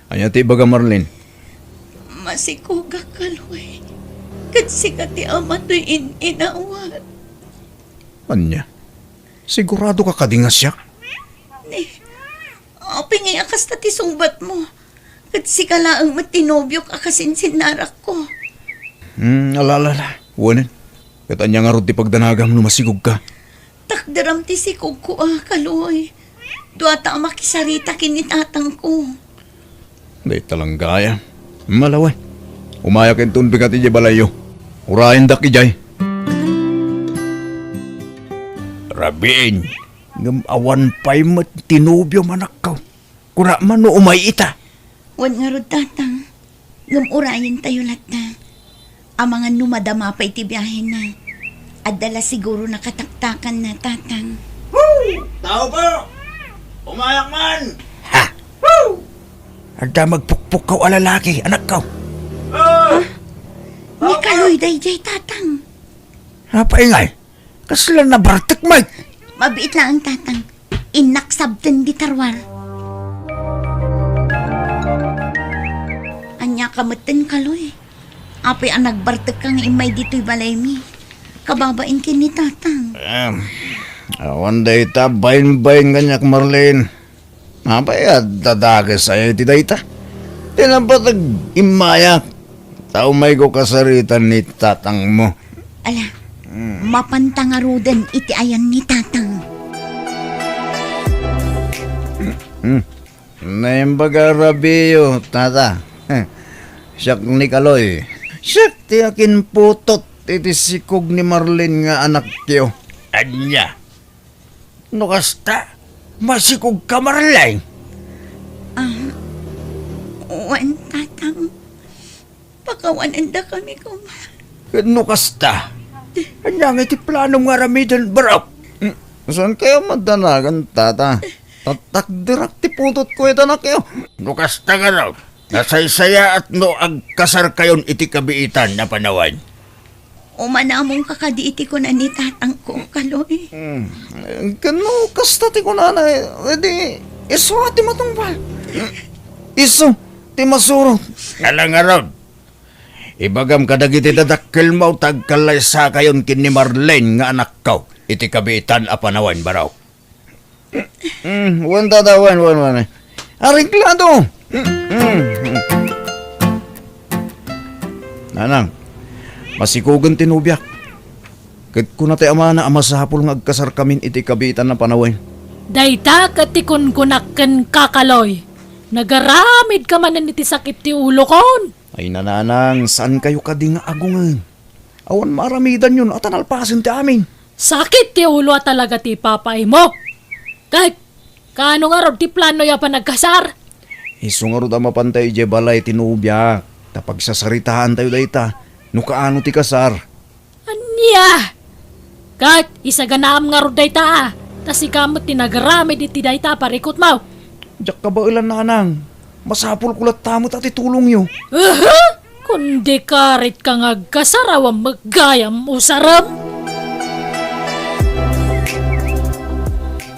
ania ti ibaga, Marlene? Masikogak, Kaloy. Ket sika ti ama toy in-inawat. Ania? Siguradoka kadi nga siak? Ni, apay ngay a kasta ti sungbatmo? Ket sika laeng met ti nobiok a kasinsinnarakko. Hmm, ala, ala, ala. Wen. Ket ania ngarud ti pagdanagam no masikogka? Takderam ti sikogko a, Kaloy. Duata a makisarita ken ni tatangko. Dayta lang gayam. Malawen. Umayak inton bigat idiay balayyo. Urayendak idiay. Rabiin, ngem awan pay met ti nobiom, anakko. Kuna man no umay ita. Wen ngarud, tatang. Ngem urayentayo latta. Amangan no madama pay ti biahena. Adda la siguro nakataktakanna, tatang. Tao po! Umayak man! Ha? Adda magpukpukkaw a lalaki, anakko. Ah! Ni Kaloy daydiay, tatang. Apay ngay? Kasla nabartek met? Mabiit laeng, tatang. Innak sabten di tarwar. Ania ka metten, Kaloy? Apay a nagbartekka nga immay ditoy balaymi? Kababain ken ni tatang. Em, awan dayta bainbain kaniak, Marlene. Apay a dadakes aya iti dayta? Ti napateg immayak, ta umayko kasaritan ni tatangmo. Ala, hmm, mapanta ngaruden iti ayan ni tatang. Hmm. Naimbag a rabiyo, tata. Siak ni Kaloy. Siak ti akinputot iti sikog ni Marlene nga anakyo. Ania? No kasta, masikogka, Marlene? Ah, wen, tatang. Pakawanendakami koma. Ket no kasta, ania ngay ti planom nga aramiden, barok? Hmm, saan kayo madanagan, tata? Tatakderak ti putotko iti anakyo. No kasta, garud, nasaysayaat no agkasarkayon iti kabiitan a panawen. Umanamongka kadi iti kuna ni tatangko, Kaloy. Hmm. Ken no kasta ti kunana, edi isu a ti matungpal. Isu ti masurot. Ala ngarud, Ibagam kadagiti dadakkelmo ta agkallaysakayon ken ni Marlene nga anakko iti kabiitan a panawen, barok. Mm, wen, tata, wen, wen, wen. Areglado. Mm, mm, mm. Nanang, masikogen ti nobiak. Ket kuna ti amana a masapul nga agkasarkamin iti kabiitan a panawen. Dayta ket ti kunkunak kenka, Kaloy. Nagaramidka manen iti sakit ti ulokon. Ay, nanang, saankayo kadi nga agungen? Awan maaramidanyon a ta nalpasen ti amin. Sakit ti ulo a talaga ti ipapaaymo. Ket, kaano ngarud ti planoyo a panagkasar? Isu ngarud a mapantayo idiay balay ti nobiak, ta pagsasaritaantayo dayta, no kaano ti kasar. Ania? Ket, isaganaam ngarud dayta, a, ta sika met ti nagaramid iti dayta a parikutmo. Diak kabaelan, nanang. Masapulko latta met a ti tulongyo. Aha! Kundi karit ka nga agkasar awan met gayam usarem.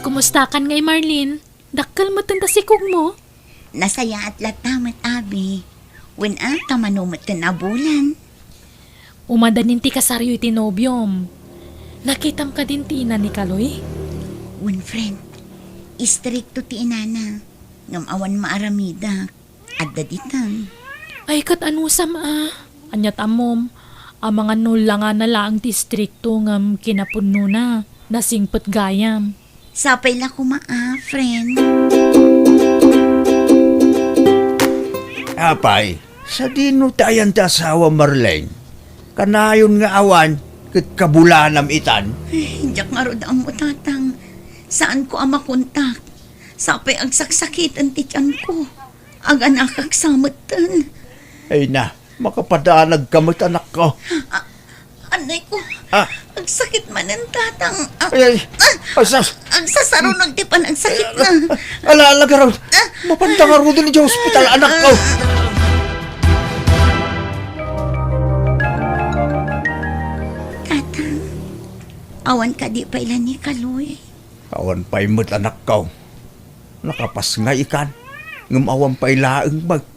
Kumustakan ngay, Marlene? Dakkel met ta sikugmo? Nasayaat latta met, abi. Wen a, ta mano met ti nabulan. Umadanin ti kasaryo iti nobiom. Nakitam kadin ti ina ni Kaloy? Wen, friend. Istrikto ti inana. Ngem awan maaramidak. Adda ditan. Ay, ket anusam a? Aniat ammom, amangan no langana laeng ti istrikto ngem kinapudnona, nasingpet gayam. Sapay la koma a, friend. Apay, sadino ti ayan ti asawa, Marlene? Kanayon nga awan, ket kabulanam itan? Ay, diak ngarud ammo, tatang. Saanko a makontak. Sapay agsaksakiten ti tianko. Aganakak sa metten. Ay na, makapadanag ka met, anakko. Ah, anay ko. Ah. Agsakit manen, tatang. Ah, ay, ay. Ah, asa? Agsasarunag ti panagsakit na. Ala, ala, garaw. Ah. Mapanta ngaruden idiay hospital, anakko. Tatang, awan kadi pay la ni Kaloy? Awan pay met, anakko. Nakapasngay ikan, ngem awan pay laeng met.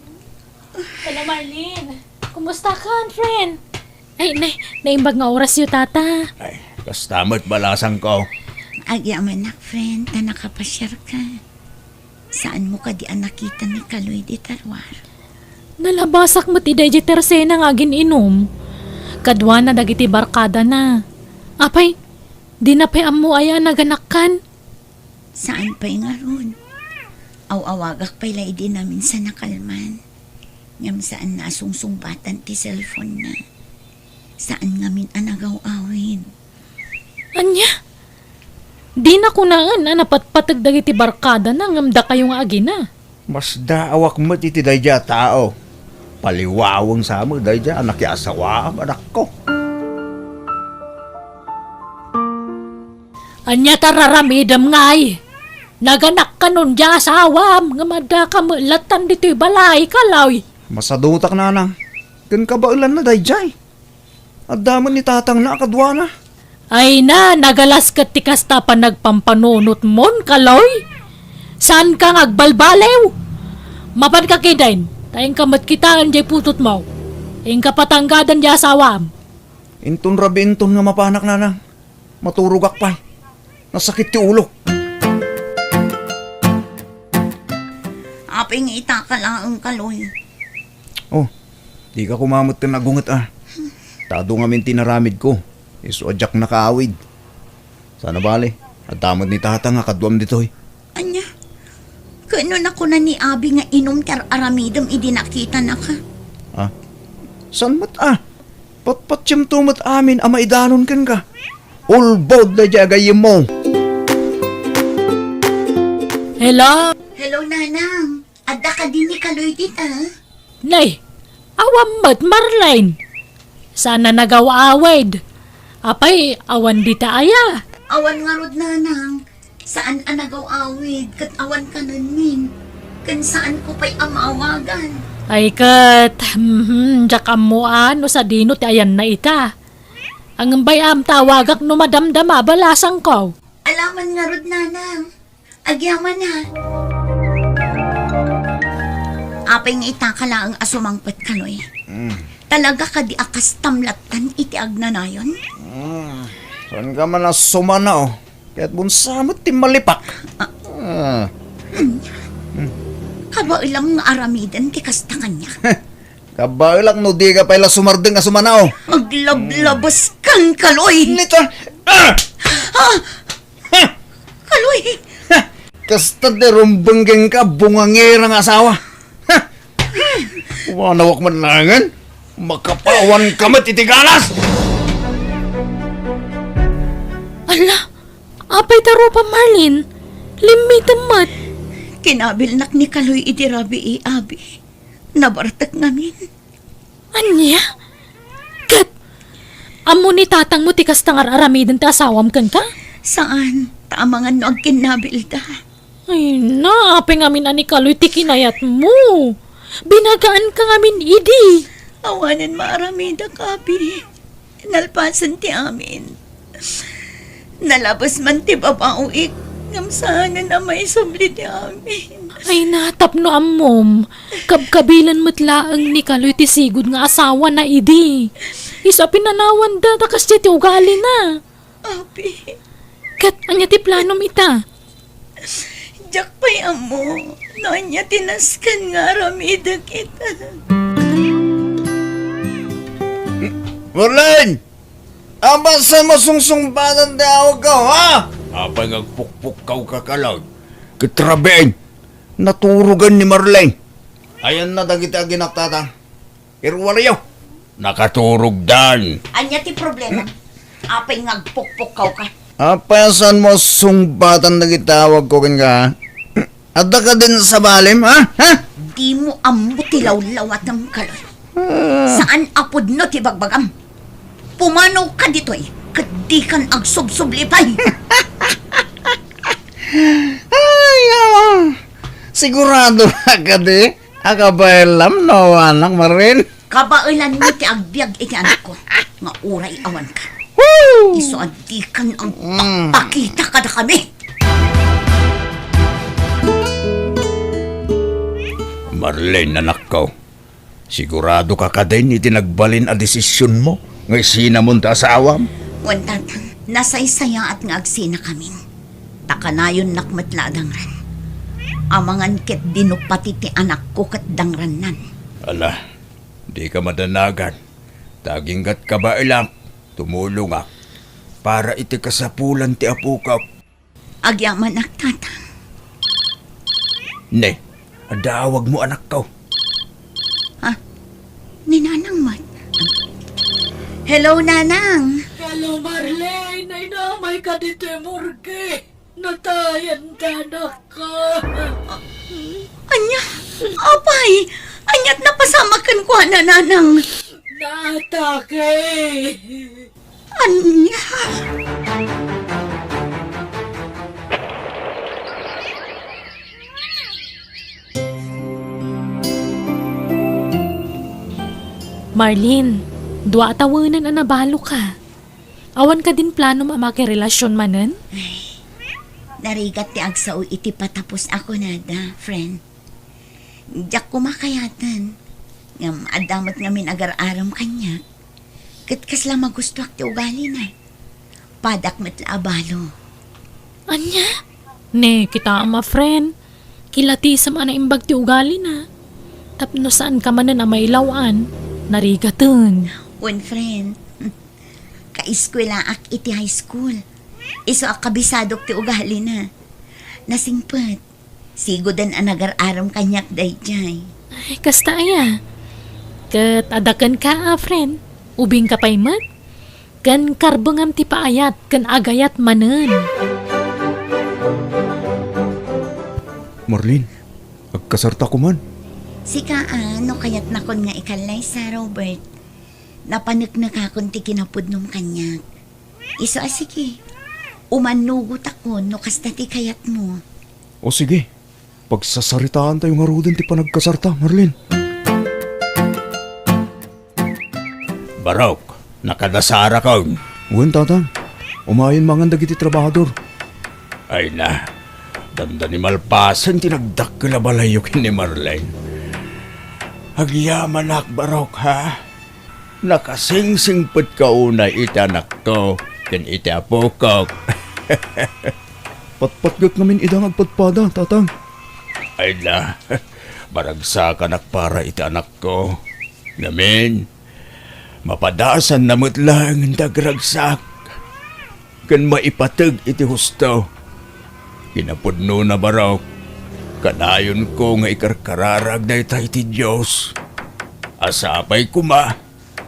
Hello, Marlene. Kumusta ka, friend? Ay, nay, naimbag nga orasyo, tata. Ay, kasta met balasangko. Agyamanak, friend, ta nakapasiarka. Saanmo kadi a nakita ni Kaloy dita ruar? Nalabasak met idiay tersena nga agin-inum. Kaduana dagiti barkadana. Apay, dina pay ammo aya a naganakkan? Saan pay ngarud. Aw-awagak pay la idi naminsan a kalman. Ngem saan a sungsungbatan ti cellphone-na. Saan ngamin a nagaw-awid. Ania? Dina kunaen a napatpateg dagiti barkadana ngem dakayo nga agina. Masdaawak met iti daydiay a tao. Paliwaweng sa met daydiay a nakiasawaam, anakko. Ania ta raramidem ngay? Naganakkanon diay asawam, ngem addaka met lattan ditoy balay, Kaloy. Masadutak, nanang. Ken kabaelanna daydiay. Adda met ni tatangna a kaduana. Ay na, nagalas ket ti kasta a panagpampanunotmon, Kaloy. Saanka nga agbalbaliw. Mapanka ketdin, ta inka met kitaen diay putotmo. Inka patanggadan diay asawam. Inton rabii inton nga mapanak, nanang. Maturogak pay. Nasakit ti ulok. Apay nga itaka laeng, Kaloy? Oh, dika koma metten agunget a. Ta adu ngamin ti inaramidko. Isu a diak nakaawid. Sana bale, adda met ni tatang a kaduam ditoy. Ania? Ket no nakuna ni abi nga inum ti ar-aramidem idi nakitanaka? Ah? Saan met a? Patpatiemto met amin a maidanon kenka. Ulbod daydiay a gayyemmo. Hello? Hello, Nanang. Adda kadi ni Kaloy dita? Nay, awan met, Marlene. Saan a nagaw-awid. Apay, awan dita aya? Awan ngarud, Nanang. Saan a nagaw-awid ket awan kanenmin. Ken saanko pay a maawagan. Ay ket, mhm, diak ammo a no sadino ti ayanna ita. Ngem bay-am ta awagak no madamdama a balasangko. Alaman ngarud, Nanang. Agyaman, ha? Apay nga itaka laeng a sumangpet, Kaloy? Mm. Talaga kadi a kastam lattan iti agnanayon? Hmm. Saan ka man a sumanao? Kaya't bunsa met ti malipak. Ah. Ah. Kabaelam nga aramiden ti kasta kaniak. Kabaelak no di ka pay la sumardeng a sumanao. Aglablabas kan, Kaloy! Nito! Ah! Ah! Ha! Kaloy! Ha! Kasta ti rumbeng kenka, bungangera nga asawa. Ha! Umanawak man langen. Makapawan ka met iti galas! Ala, apay ta rupa, Marlene? Limmitem met. Kinabilnak ni Kaloy idi rabii, abi. Nabartek ngamin. Ania? Ket ammo ni tatangmo ti kasta nga ar-aramiden ti asawam kenka? Saan, ta amangan no agkinnabilda. Ay na, apay ngamin a ni Kaloy ti kinayatmo? Binagaanka ngamin idi. Awanen maaramidak, abi. Nalpasen ti amin. Nalabes man ti babaoek, ngem saanen a maisubli ti amin. Ay na, tapno ammom, kabkabilan met laeng ni Kaloy ti sigud nga asawana idi. Isu a pinanawanda ta kasdiay ti ugalina. Abi. Ket ania ti planom ita? Diak pay ammo no ania ti nasken nga aramidek ita. Marlene! Apay saan mo sungsungbatan ti awagko, ha? Apay nga agpukpukkaw ka, Kaloy? Ket rabiin, naturogan ni Marlene. Ayanna dagiti aginak, tatang. Iruwarayo. Nakaturogdan. Ania ti problema? Apay nga agpukpukkaw ka? Apay a saan mo sungbatan dagiti awagko kenka, ha? Adda kadin sabalem, ha? Ha? Dimo ammo ti lawlawatem, Kaloy. Ah. Saan a pudno ti bagbagam. Pumanaw ka ditoy, ket dikan agsubsubli pay. Ay, awa. Sigurado ka kadi? Akabaelam no awanak, Marlene? Kabaelanmi ti agbiag iti anakko, nga uray awanka. Woo! Isu a dikan agpakpakita kadakami. Marlene, anakko, sigurado ka kadin iti nagbalin a desisionmo nga isinamon ti asawam? Wen, tatang, nasaysayaat nga agsinakamin. Ta kanayonnak met la a dangran. Amangan ketdi no pati ti anakko ket dangrannan. Ala, dika madanagan. Ta aginggat kabaelak, tumulongak para iti kasapulan ti apok. Agyamanak, tatang. Ne, adda awagmo, anakko. Ha? Ni Nanang met. Hello, Nanang. Hello, Marlene. Ay, naamay ka ditoy morgue. Natayan ti anakko. Ania? Apay? Ania't napasamak kenkuana, Nanang? Naatake. Ania? Marlene, dua a tawenen a nabaloka. Awan kadin planom a makirelasion manen? Ay, narigat ti agsao iti patapos a kunada, friend. Diak koma kayaten, ngem adda met ngamin agar-arem kaniak. Ket kasla magustoak ti ugalina. Padak met la a balo. Ania? Ne, kitaem a friend. Kilatisem a naimbag ti ugalina. Tapno saanka manen a mailaw-an, narigaten. Wen, friend. Kaeskuelaak iti high school. Isu a kabisadok ti ugalina. Nasingpet. Siguden a nagar-arem kaniak daydiay. Ay, kasta aya. Ket adda kenka a friend. Ubingka pay met. Ken karbengam ti paayat ken agayat manen. Marlene, agkasarta koman. Sika a, no kayatnakon nga ikallaysa, Robert. Napaneknekakon ti kinapudnom kaniak. Isu a sige. Umannugotakon no kasta ti kayatmo. O sige, pagsasaritaantayo ngaruden ti panagkasarta, Marlene. Barok, nakadasarakon. Wen, tatang. Umayen mangan dagiti trabahador. Ay na, dandani malpasen ti nagdakkel a balayyo ken ni Marlene. Agyamanak, Barok, ha? Nakasingsingpetka unay iti anakko ken iti apokok. Patpatgek ngamin ida nga agpadpada, Tatang. Ay na, maragsakanak para iti anakko. Ngamin, mapadasanna met laeng ti agragsak ken maipateg iti husto. Kinapudnona, Barok, kanayonko nga ikarkararag dayta iti Dios. Sapay koma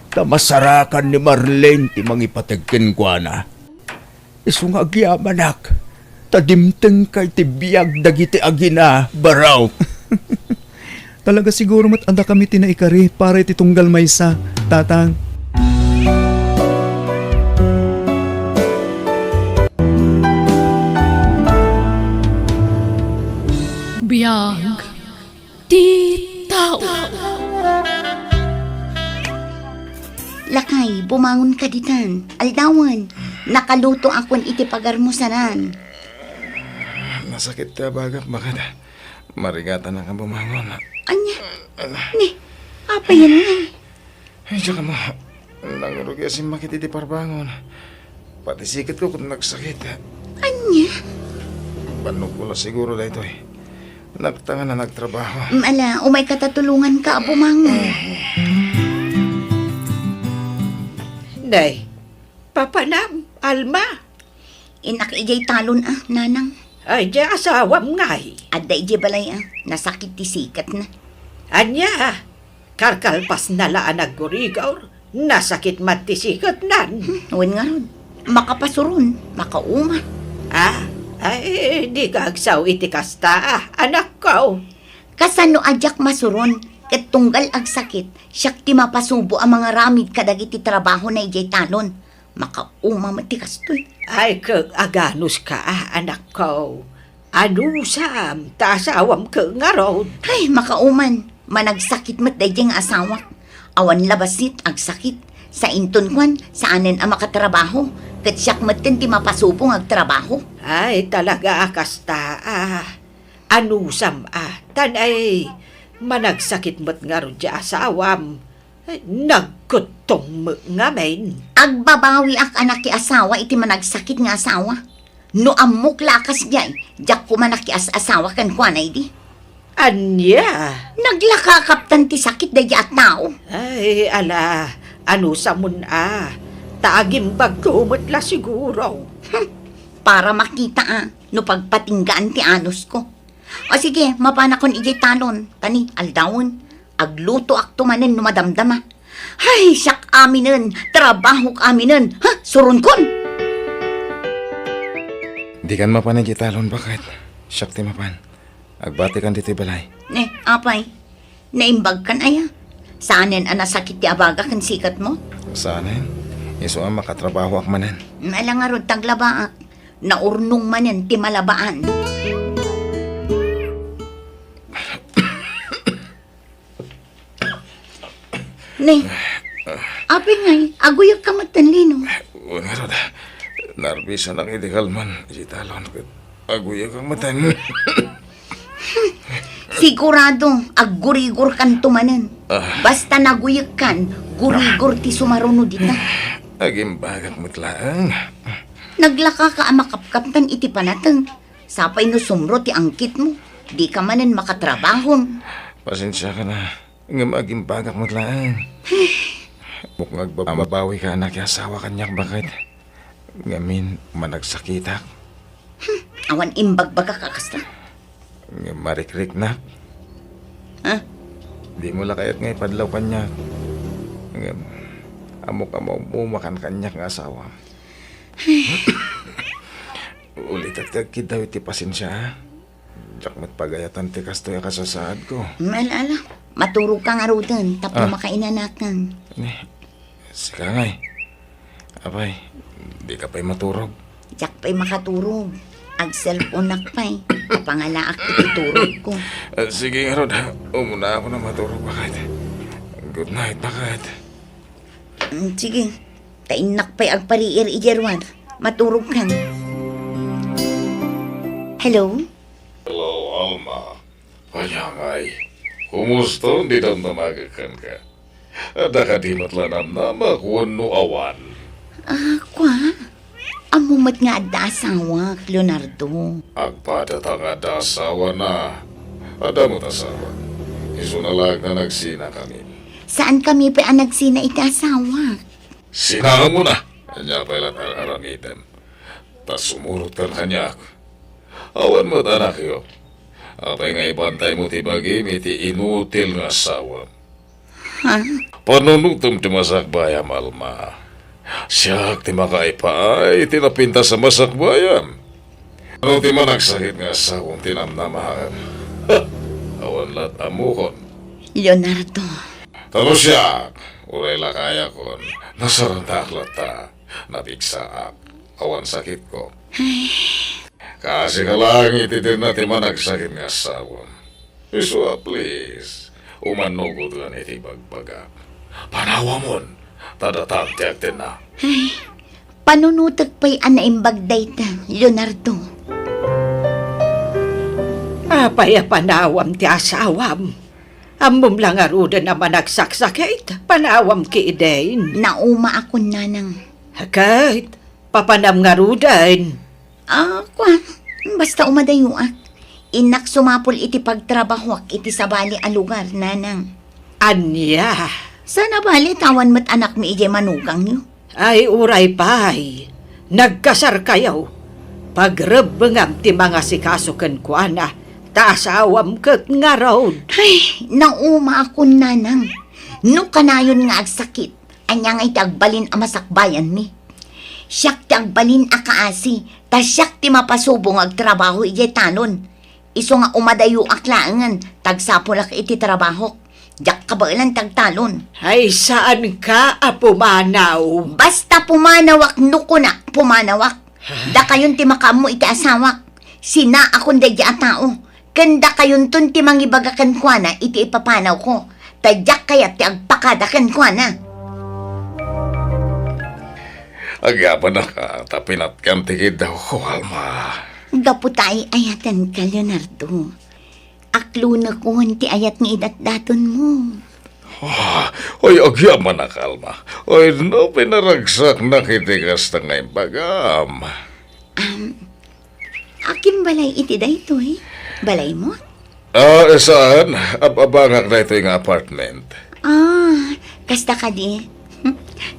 ta masarakan ni Marlene ti mangipateg kenkuana. Isu nga agyamanak, ta dimtengka iti biag dagiti agina, Barok. Talaga siguro met a dakami ti naikari para iti tunggal maysa, Tatang. Biag ti tao. Lakay, bumangonka ditan. Aldawen, nakalutoakon iti pagarmusanan. Nasakit ti abagak, baket. Marigatanak a bumangon. Ania? Ala. Ni, apay ngay? Ay, diak ammo. Nangrugi a simmakit iti parbangon. Pati siketko ket nagsakit. Ania? Bannogko la siguro daytoy. Nagtangan a nagtrabaho. Mm, ala, umayka ta tulonganka a bumangon. Nay, papanam, Alma. Innak idiay talon a, nanang. Ay, di asawam ngay. Adda idiay balay a, nasakit ti siketna. Ania? Karkalpasna la a naggurigor, nasakit met ti siketnan. Hmm, wen ngarud, makapasuron, makauma. Ah, ay, dika agsao iti kasta, ah, anakko. Kasano a diak masuron, ket tunggal agsakit, siak ti mapasubo a mangaramid kadagiti trabahona idiay talon. Makauma met ti kastoy. Ay, ket aganuska, ah, anakko. Anusam, ta asawam ket ngarud. Ay, makauman. Managsakit met daydiay nga asawak. Awan la bassit, agsakit. Sainton kuan, saanen a makatrabaho. Ket siak metten ti mapasubo nga agtrabaho. Ay, talaga a kasta, ah. Anusam, ah. Tan ay, managsakit met ngarud ti asawam. Ay, nagkuttong met ngamin. Agbabawiak a nakiasawa iti managsakit nga asawa. No ammok la a kasdiay, diak koma nakias-asawa kenkuana idi. Ania? Naglaka a kaptan ti sakit daydi a tao. Ay, ala, anusamon a. Ta agimbagko met la siguro. Hmm, para makita a, no pagpatinggaan ti anusko. O sige, mapanakon idiay talon. Tani, aldawen, aglutoakto manen no madamdama. Ay, siak aminen, trabahok aminen. Ha, suronkon! Dikan mapan idiay talon, baket. Siak ti mapan. Agbatikan ditoy balay. Ne, apay, naimbagkan aya? Saanen a nasakit ti abaga ken siketmo? Saanen. Isu a makatrabahoak manen. Ala ngarud, taglabaak. Naurnong manen ti malabaan. Ne, apay ngay, aguyagka met ten lino. Wen ngarud, narbisanak iti kalman iti talon ket aguyagak met ten. Sigurado, aggurigorkanto manen. Ah. Basta naguyegkan, gurigor ti sumaruno dita. Agimbagak met laeng. Naglakaka a makapkaptan iti panateng. Sapay no sumro ti angkitmo, dika manen makatrabahon. Pasensiakan a, ngem agimbagak met laeng. Ammok nga agbabawika a nakiasawa kaniak, baket. Ngamin, managsakitak. Hmm, awan imbagbagak a kasta. Ngem marikriknak. Ha? Dimo la kayat nga ipadlaw kaniak. Ngem, ammok a maumakan kaniak nga asawa. Ulitek ti agkiddaw iti pasensia, a? Diak met pagayatan ti kastoy a kasasaadko. Ala, ala. Maturogka ngaruden tapno Ah. makainanakan. Ni, sika ngay. Apay, dika pay maturog? Diak pay makaturog. Ag-cellphoneak pay. Apangalaak iti turogko. Ah, sige ngarud, umunaakon a maturog, baket. Good night, baket. Mm, sige. Ta innak pay agpariir idiay ruar. Maturogkan. Hello? Hello, Alma. Ania ngay? Kumusta? Di damdamagek kenka. Adda kadi met la namnamak wenno awan? Ah, kua? Ammo met nga adda asawak, Leonardo. Agpadata nga adda asawana. Adda met asawa. Isuna laeng nga nagsinakami. Saankami pay a nagsina iti asawak. Sinaamona. Ania pay la ti ar-aramidem? Ta sumurot kan kaniak. Awan met anakyo. Apay nga ibantaymo ti bagim iti inutil nga asawam? Ha? Panunutem ti masakbayam, Alma. Siak ti makaipaay iti napintas a masakbayam. No ti managsakit nga asawam ti namnamaem? Awan la't ammokon. Leonardo. Ta no siak, uray lakayakon, nasarataak latta, napigsaak, awan sakitko. Ay. Kaasika laeng iti dinna ti managsakit nga asawam. Isu a, please, umanugotkan iti ibagbagak. Panawamon, ta datam ti agtenna. Ay, panunotek pay a naimbag dayta, Leonardo. Apay a panawam ti asawam? Ammom la ngaruden a managsaksakit, panawam ketdin. Naumaakon, nanang. Ket, papanam ngaruden? Ah, kua, basta umadayoak. Innak sumapul iti pagtrabahoak iti sabali a lugar, nanang. Ania? Saan a bale ta awan met anakmi idiay manugangyo? Ay, uray pay, nagkasarkayo. Pagrebbengam ti mangasikaso kenkuana, ta asawam ket ngarud. Ay, naumaakon, nanang. No kanayon nga agsakit, ania nga iti agbalin a masakbayanmi? Siak ti agbalin a kaasi, ta siak ti mapasubo nga agtrabaho idiay talon. Isu nga umadayoak laengen, ta agsapulak iti trabahok. Diak kabaelan ti agtalon. Ay, saanka a pumanaw? Basta pumanawak no kunak, pumanawak. Dakayon ti makaammo iti asawak. Sinaakon daydi a tao. Ken dakayonton ti mangibaga kenkuana iti ipapanawko, ta diak kayat ti agpakada kenkuana. Agyamanak a ta pinatgam ti kiddawko, Alma. Gapu ta ay-ayatenka, Leonardo. Aklonekon ti ayat nga idatdatonmo. Ah, oy, agyamanak, Alma. Oy, no pinaragsaknak iti kasta nga imbagam. Am, akin balay iti daytoy? Balaymo? Ah, saan? Ab-abangak daytoy nga apartment. Ah, kasta kadi.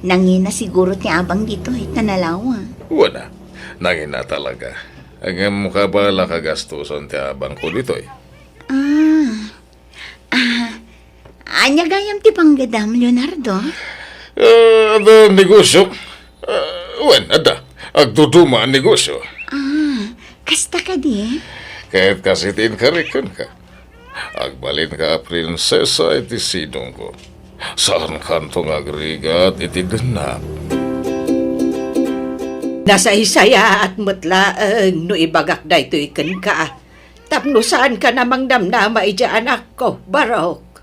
Nangina siguro ti abang ditoy, ta nalawa. Wen a, nangina talaga. Ngem kabaelak a gastosen ti abangko ditoy. Ah. Ah, ania gayam ti panggadam, Leonardo? Ah, adda negosio. Ah, wen, adda. Agduduma a negosio. Ah, kasta kadi? Ket kas iti inkarik kenka. Agbalinka a prinsesa iti sidongko. Saankanto nga agrigat iti dennak. Nasaysayaat met laeng no ibagak daytoy kenka. Tapno saanka a mangdamdama idiay anakko, Barok.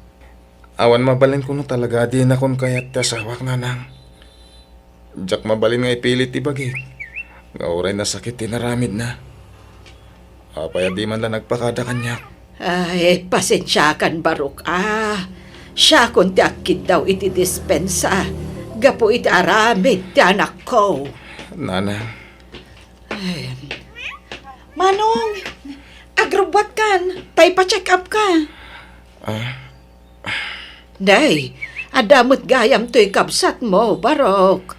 Awan mabalinko no talaga a dinakon kayat ti asawak, nanang. Diak mabalin nga ipilit ti bagik, nga uray nasakit ti inaramidna. Apay a di man la nagpakada kaniak? Ay, pasensiakan, Barok, a. Siakon ti agkiddaw iti dispensa gapu iti aramid ti anakko. Nanang. Ay. Manong, agrubbuatkan, ta ipa-check up ka. Ah? Day, adda met gayam toy kabsatmo, Barok.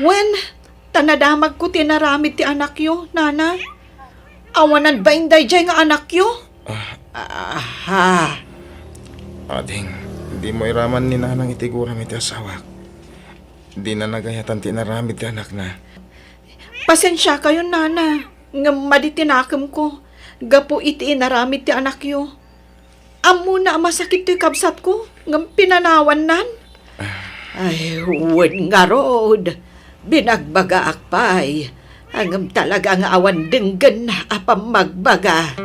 Wen, ta nadamagko ti inaramid ti anakyo, nana. Awanan bain daydiay nga anakyo? Ah. Aha. Ading, dimo iraman ni nanang iti guram iti asawak. Dina nagayatan ti inaramid ti anakna. Pasensiakayon, nana, ngem madi ti nakemko gapu iti inaramid ti anakyo. Ammona a masakit toy kabsatko, ngem pinanawannan. Ay, wen ngarud, binagbagaak pay, ngem talaga nga awan denggenna a pammagbaga.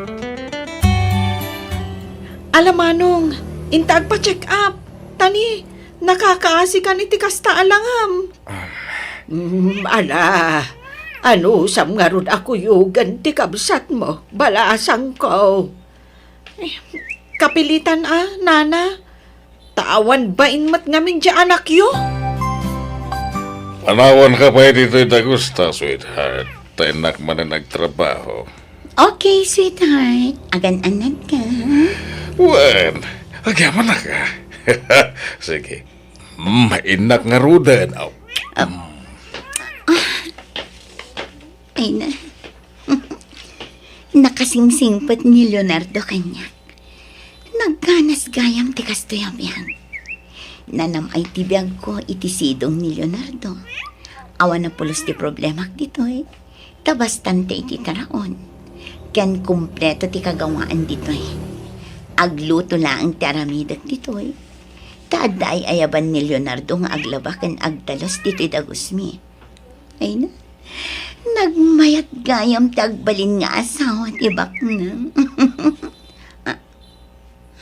Ala, manong, inta agpa-check up, ta ni, nakakaasikan iti kasta a langam. Um. Mm, ala, anusam ngarud a kuyogen ti kabsatmo, balasangko. Eh, kapilitan a, nana. Ta awan bain met ngamin diay anakyo. Panawanka pay ditoy dagusta, sweetheart. Ta innak manen agtrabaho. Okay, sweetheart. Agan-anadka. Wen, agyamanak, a. Sige. Mm, innak ngaruden. Aw. Ah. Ay na. Nakasingsingpet ni Leonardo kaniak. Nagkanas gayam ti kastoy a biag. Nanam-ay ti biagko iti sidong ni Leonardo. Awan a pulos ti problemak ditoy. Ta bastante iti taraon. Ken kompleto ti kagawaan ditoy. Agluto laeng ti aramidek ditoy. Ta adda ay-ayaban ni Leonardo nga aglaba ken agtalus ditoy dagusmi. Ay na, nagmayat gayam ti agbalin nga asawa ti baknang. Ah,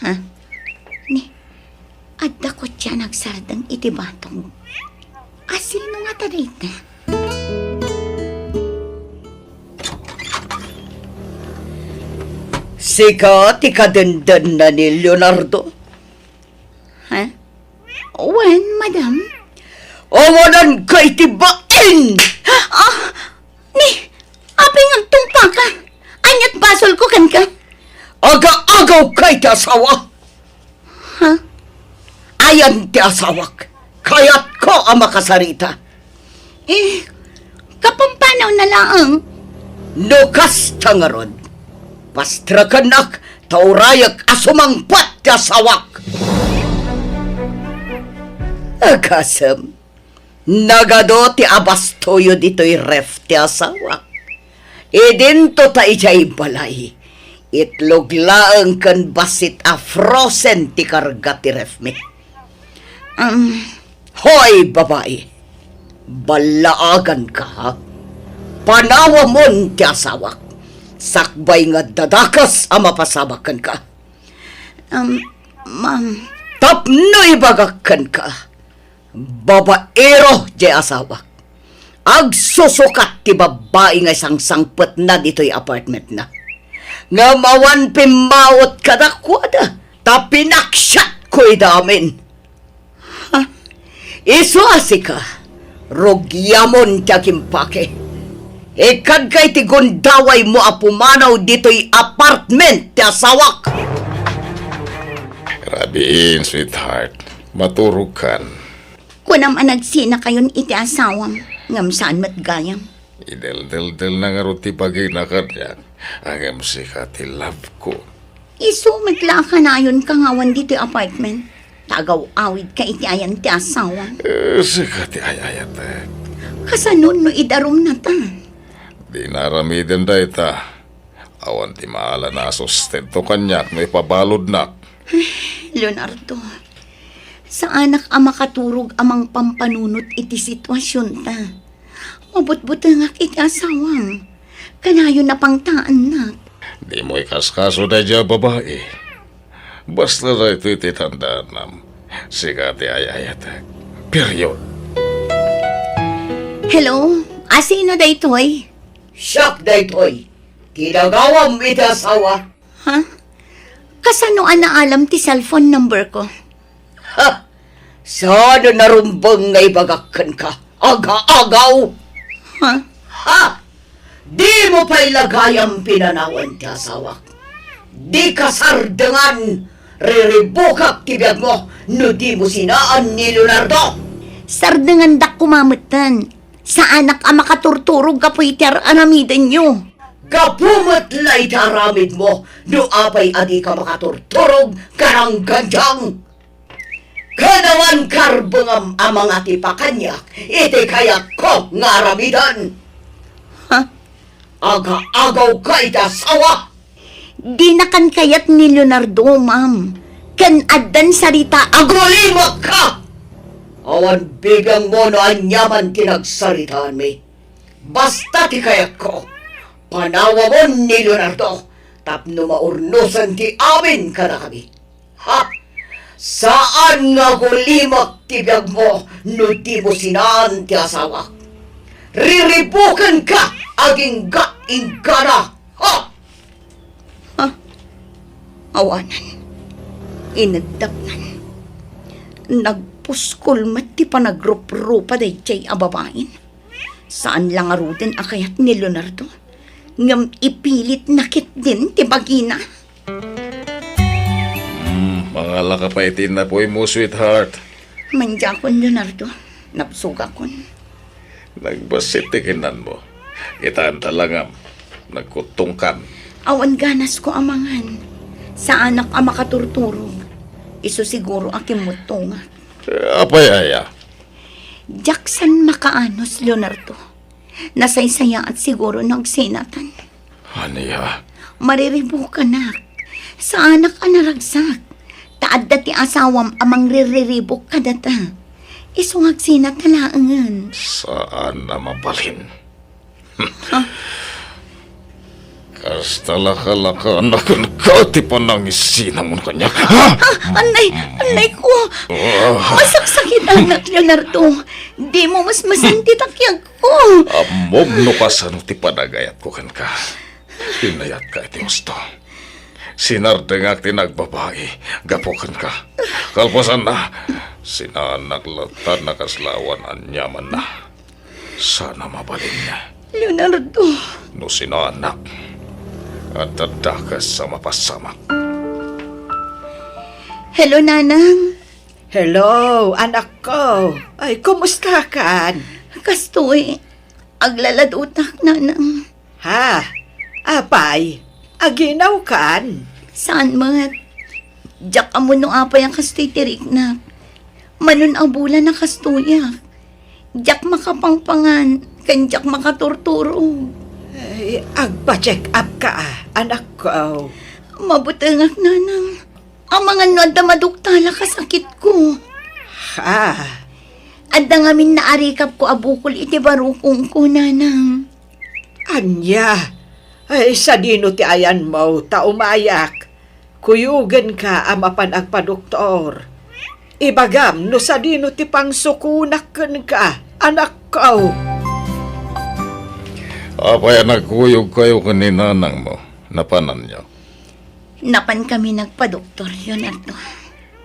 ha? Ni, adda kotse a nagsardeng iti batong. Asino ngata dayta? Sika ti kadendenna ni Leonardo? Ha? Wen, madam. Awananka iti bain! Ah! Ni, apay nga agtungpaka? Ania't basolko kenka? Aga-agawka iti asawa! Ha? Ayan ti asawak. Kayatko a makasarita. Eh, kapampanawna laeng. No kasta ngarud, pastrekennak ta urayek a sumangpet ti asawak. Agasem, nagadu ti abastoyo ditoy ref ti asawak. Idinto ta idiay balay, itlog laeng ken bassit a frozen ti karga ti refmi. Um, Hoy, babai! Ballaaganka, ha? Panawamon ti asawak. Sakbay nga dadakes a mapasamak kenka. Um, ma'am. Tapno ibagak kenka, babaero diay asawak. Agsusukat ti babbai nga isangsangpetna ditoy apartmentna. Ngem awan pimmawet kadakuada, ta pinaksiatko ida amin. Ha? Isu a sika, rugiamon ti agimpake. Ikkadka iti gundawaymo a pumanaw ditoy apartment ti asawak. Rabiin, sweetheart. Maturogkan. Kunam a nagsinakayon iti asawam, ngem saan met gayam. Ideldeldelna ngarud ti bagina kaniak, ngem sika ti love ko. Isu met la a kanayonka nga awan ditoy apartment. Ta agaw-awidka iti ayan ti asawam. Eh, sika ti ay-ayatek. Kasano no idarumnata? Dina aramiden dayta. Awan ti maala a sustento kaniak no ipabaludnak. Leonardo, saanak a makaturog a mangpampanunot iti situasionta. Mabutbutengak iti asawam. Kanayon a pangtaennak. Dimo ikaskaso daydiay a babai. Basta daytoy ti tandaanam. Sika ti ay-ayatek. Period. Hello? Asino daytoy? Siak daytoy. Ti nagawam iti asawa. Ha? Kasano a naalam ti cellphone number ko? Ha? Saan a narumbeng nga ibagak kenka? Aga-agaw! Ha? Ha? Dimo pay la gayam pinanawan ti asawak. Dika sardengan, riribukak ti biagmo no dimo sinaan ni Leonardo. Sardengandak koma metten. Saanak a makaturturog gapu iti ar-, aramidenyo. Gapu met la iti aramidmo no apay a dika makaturturog, karanggandiang. Ken awan karbengam a mangatipa kaniak iti kayatko nga aramiden. Ha? Aga-agawka iti asawa. Dinakan kayat ni Leonardo, ma'am. Ken addan sarita. Agulimakka! Awan bibiangmo no aniaman ti nagsaritaanmi. Basta ti kayatko, panawamon ni Leonardo tapno maurnosen ti amin kadakami. Ha? Saan nga agulimak ti biagmo no dimo sinaan ti asawak. Riribukenka agingga-inggana. Ha? Ha? Awanan. Inagdapnan. Nagpuskol met ti panagruprupa daydiay a babain. Saan la ngaruden a kayat ni Leonardo, ngem ipilitna ketdin ti bagina. Hmm, mangalaka pay ti innapuy mo, sweetheart. Mandiakon, Leonardo. Nabsogakon. Nagbassit ti kinanmo. Kitaenta la ngem, nagkuttongkan. Awan ganasko a mangan. Saanak a makaturturog. Isu siguro a kimmuttongak. Eh, apay aya? Diak saan makaanus, Leonardo. Nasaysayaat siguro no agsinatan. Ania? Mariribukanak. Saanak a naragsak. Ta adda ti asawam a mangriribuk kadata. Isu nga agsinata laengen. Saan a mabalin. Ha? Kasta la kalakaanna kenka ti panangisinamon kaniak. Ha? Ah, anay, anay ko. Ah. Masaksakitanak, Leonardo. Dimo masmasan ti takiagko. Ammom no kasano ti panagayatko kenka. Inayatka iti husto. Sinardengak ti nagbabai gapu kenka. Kalpasanna, sinaannak latta a nakaslawan aniamanna. Saan a mabalin. Leonardo. No sinaannak, adda dakes a mapasamak. Hello, Nanang. Hello, anakko. Ay, kumustakan? Kastoy, aglaladutak, Nanang. Ha? Apay, aginawkan? Saan met? Diak ammo no apay a kastoy ti riknak. Mano a bulan a kastoyak. Diak makapangpangan, ken diak makaturturog. Ay, agpa-check up ka, anakko. Mabutengak, Nanang. Amangan no adda maduktalak a sakitko. Ha? Adda ngamin naarikapko a bukol iti barukongko, Nanang. Ania? Ay, sadino ti ayanmo ta umayak? Kuyogenka a mapan agpadoktor. Ibagam no sadino ti pangsukonak kenka, anakko. Apay a nagkuyogkayo ken ni nanangmo? Napananyo? Napankami nagpadoktor, Leonardo.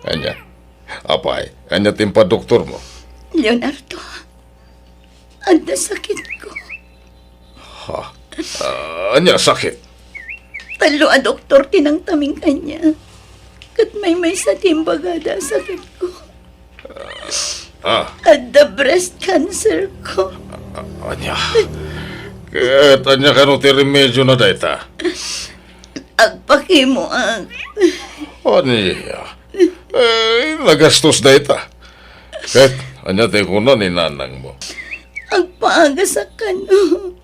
Ania? Apay, ania ti impadoktormo? Leonardo, adda sakitko. Ha? Ah, ania sakit? Tallo a doktor ti nangtaming kaniak. Ket maymaysa ti imbagada a sakitko. Ah. Adda breast cancer ko. Ah, ania? Ket ania kano ti remediona dayta? Agpakimoak. Ania? Eh, nagastos dayta. Ket ania ti kuna ni nanangmo? Agpaagasak kano.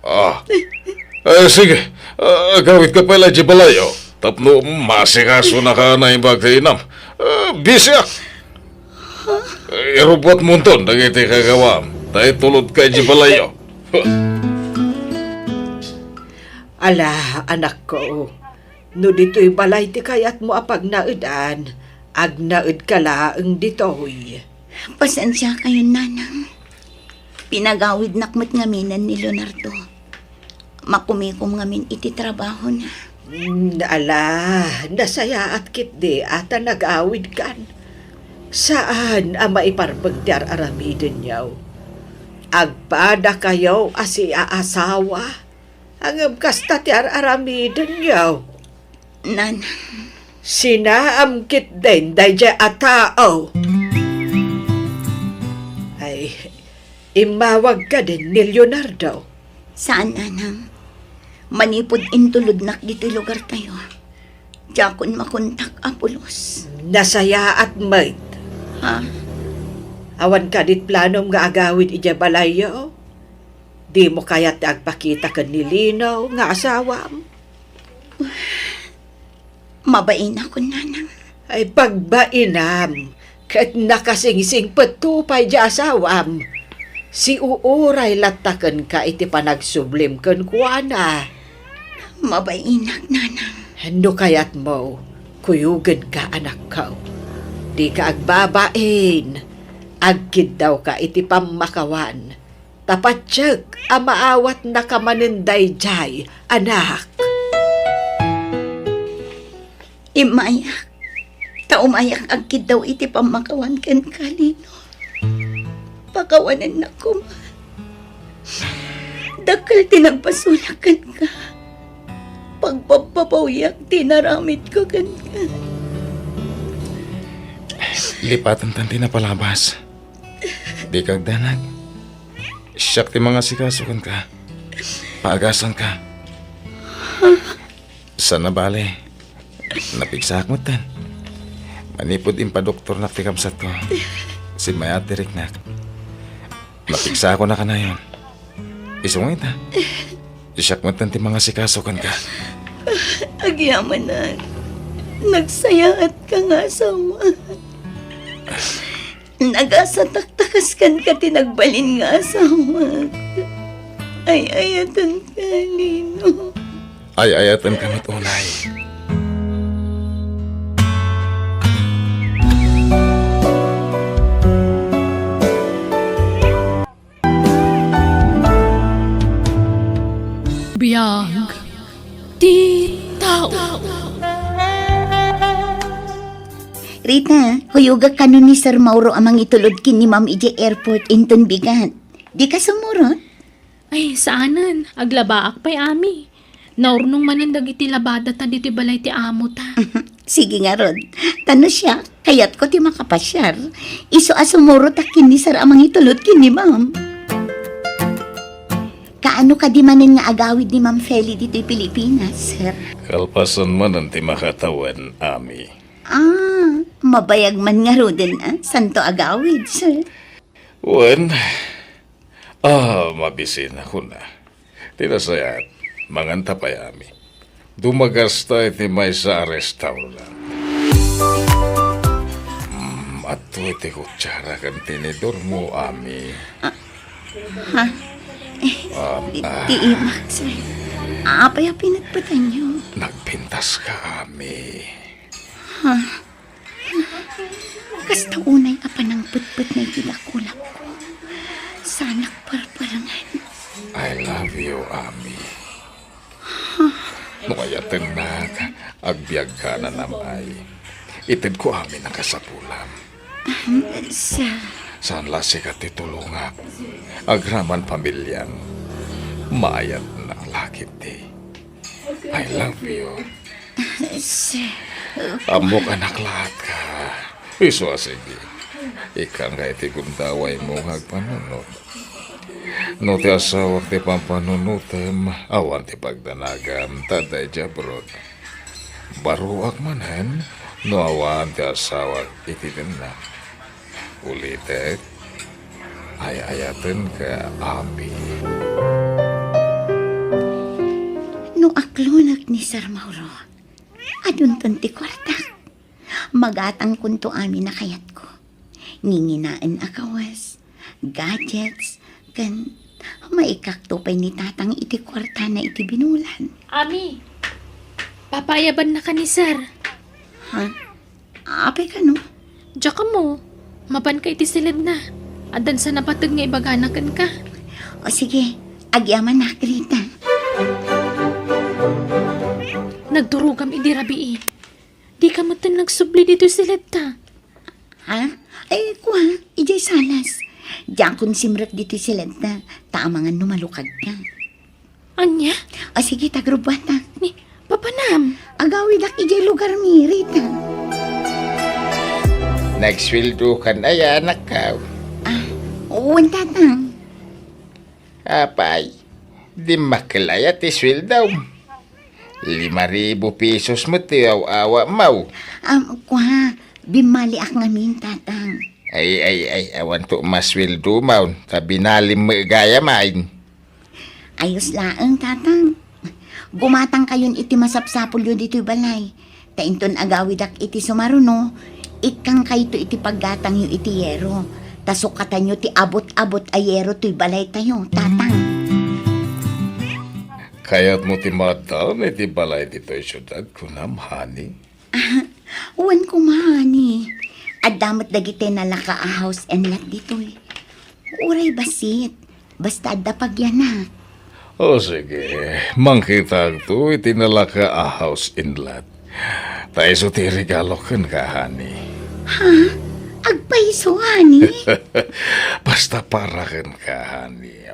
Ah. Eh, sige. Ah, agawidka pay la idiay balayo. Tapno masikasonaka a naimbag ti inam. Ah, bisiak. Eh, irubbuatmonton dagiti kagawam. Ta itulodka idiay balayo. Ala, anakko. No ditoy balay ti kayatmo a pagnaedan, agnaedka laeng ditoy. Pasensiakayon, Nanang. Pinagawidnak met ngaminen ni Leonardo. Makumikom ngamin iti trabahona. Mm, ala, nasayaat ketdi a ta nagawidkan. Saan a maiparbeng ti ar-aramidenyo. Agpadakayo a siaasawa. Ngem kasta ti ar-aramidenyo. Nanang. Sinaam ketdin daydiay a tao. Ay, immawag kadin ni Leonardo? Saan, Nanang. Manipud intulodnak ditoy lugartayo, diakon makontak a pulos. Nasayaat met. Ha? Awan kadi planom nga agawid idiay balayyo? Dimo kayat ti agpakita ken ni Lino nga asawam? Mabainakon, Nanang. Ay, pagbainam, ket nakasingsingpetto pay diay asawam. Siuuray latta kenka iti panagsublim kenkuana. Mabainak, Nanang. No kayatmo, kuyogenka, anakko. Dika agbabain. Agkiddawka iti pammakawan. Ta patiek a maawatnaka manen daydiay, anak. Immayak, Ta umayak agkiddaw iti pammakawan kenka, Lino. Pakawanennak koma. Dakkel ti nagpasulak kenka. Pagpappapawiak ti naramidko kenka. Lipatentan ti napalabas. Dika agdanag. Siak ti mangasikaso kenka. Paagasanka. Saan a bale, napigsaak metten. Manipud impadoktornak ti kabsatko, simmayaat ti riknak. Napigsaakon a kanayon. Isu nga ita, siak metten ti mangasikaso kenka. Agyamanak, nagsayaatka nga asawa. Nagasataktakas kenka ti nagbalin nga asawa. Ay-ayatenka, Lino. Ay-ayatenka met unay. Biag ti tao. Rita, kuyogak kano ni Sir Mauro a mangitulod ken ni Ma'am idiay airport inton bigat. Dika sumurot? Ay, saanen. Aglabaak pay, Ami. Naurnong manen dagiti labadata ditoy balay ti amota. Sige ngarud. Ta no siak, kayatko ti makapasiar. Isu a sumurotak ken ni Sir a mangitulod ken ni Ma'am. Kaano kadi manen nga agawid ni Ma'am Feli ditoy Pilipinas, sir? Kalpasan manen ti makatawen, Ami. Ah, mabayag man ngaruden, ah. Santo agawid, sir? Wen, ah, mabisina kuna. Ti nasayaat, manganta pay, Ami. Dumagasta iti maysa a restaurant. Mm, adtoy ti kutsara ken tinidormo, Ami. Ah, ha? Eh, ah, di, ah. Di imak, sir. Apay a pinatpatanyo? Nagpintaska, Ami. Ha? Kasta unay a panangpetpetna iti dakulapko. Saanak parparangen. I love you, Ami. No ayatennak, agbiagka a nanam-ay. Itedko amin a kasapulam. Ahem, sa- Saan la sika ti tulongak. Agraman pamiliam. Maayatnak la ketdi. I love you. Sir. Ammok a naklaat ka. Isu a sige. Ikkanka iti gundawaymo nga agpanunot. No ti asawak ti pampanunotem, awan ti pagdanagam, ta adda idiay abroad. Baruak manen, no awan ti asawak iti denna. Ulitek, ay-ayatenka, Ami. No aklonek ni Sir Mauro, adunton ti kuartak. Magatangkonto amin a kayatko. Nginginaen a kawes, gadgets, ken maikakto pay ni Tatang iti kuartana iti binulan. Ami, papayabannaka ni Sir. Ha? Apay kano? Diak ammo. Mapanka iti siledna. Addan sa napateg nga ibagana kenka. O sige, agyamanak, Rita. Nagturogam idi rabii. Dika metten nagsubli ditoy siledta. Ha? Ay, kua, idiay salas. Diakon simrek ditoy siledta, ta amangan no malukagka. Ania? O sige, ta agrubbuatak. Ni, papanam? Agawidak idiay lugarmi, Rita. Nagsweldokan aya, anakko? Ah, wen, Tatang. Apay, dimmakkel aya ti sweldom? Lima ribu pesos met ti aw-awatmo. Am, kua, bimmaliak ngamin, Tatang. Ay, ay, ay, awanto masweldomon, ta binalim met gayam. Ayos laeng, Tatang. Gumatangkayon iti masapsapulyo ditoy balay. Ta inton agawidak iti sumaruno, ikkankayto iti paggatangyo iti yero. Ta sukatanyo ti abut-abut a yero toy balaytayo, Tatang. Kayatmo ti maaddaan iti balay ditoy siudad, kunam, honey? Ah, wen koma, honey. Adda met dagiti nalaka a house and lot ditoy. Uray bassit, basta adda pagyana. O sige, mangkitakto iti nalaka a house and lot. Ta isu ti regalo kenka, honey. Ha? Agpayso, honey? Basta para kenka, honey.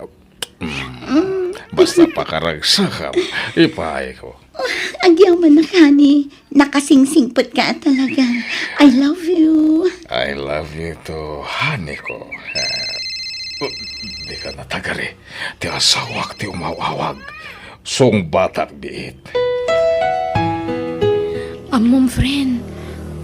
Mm, basta pakaragsakam, ipaay ko. Agyamanak, honey. Nakasingsingpet ka talaga. I love you. I love you too, honey ko. Ah, di ka natagari. Ti asawak ti umaw-awag. Sungbatak biit. Ammom, friend.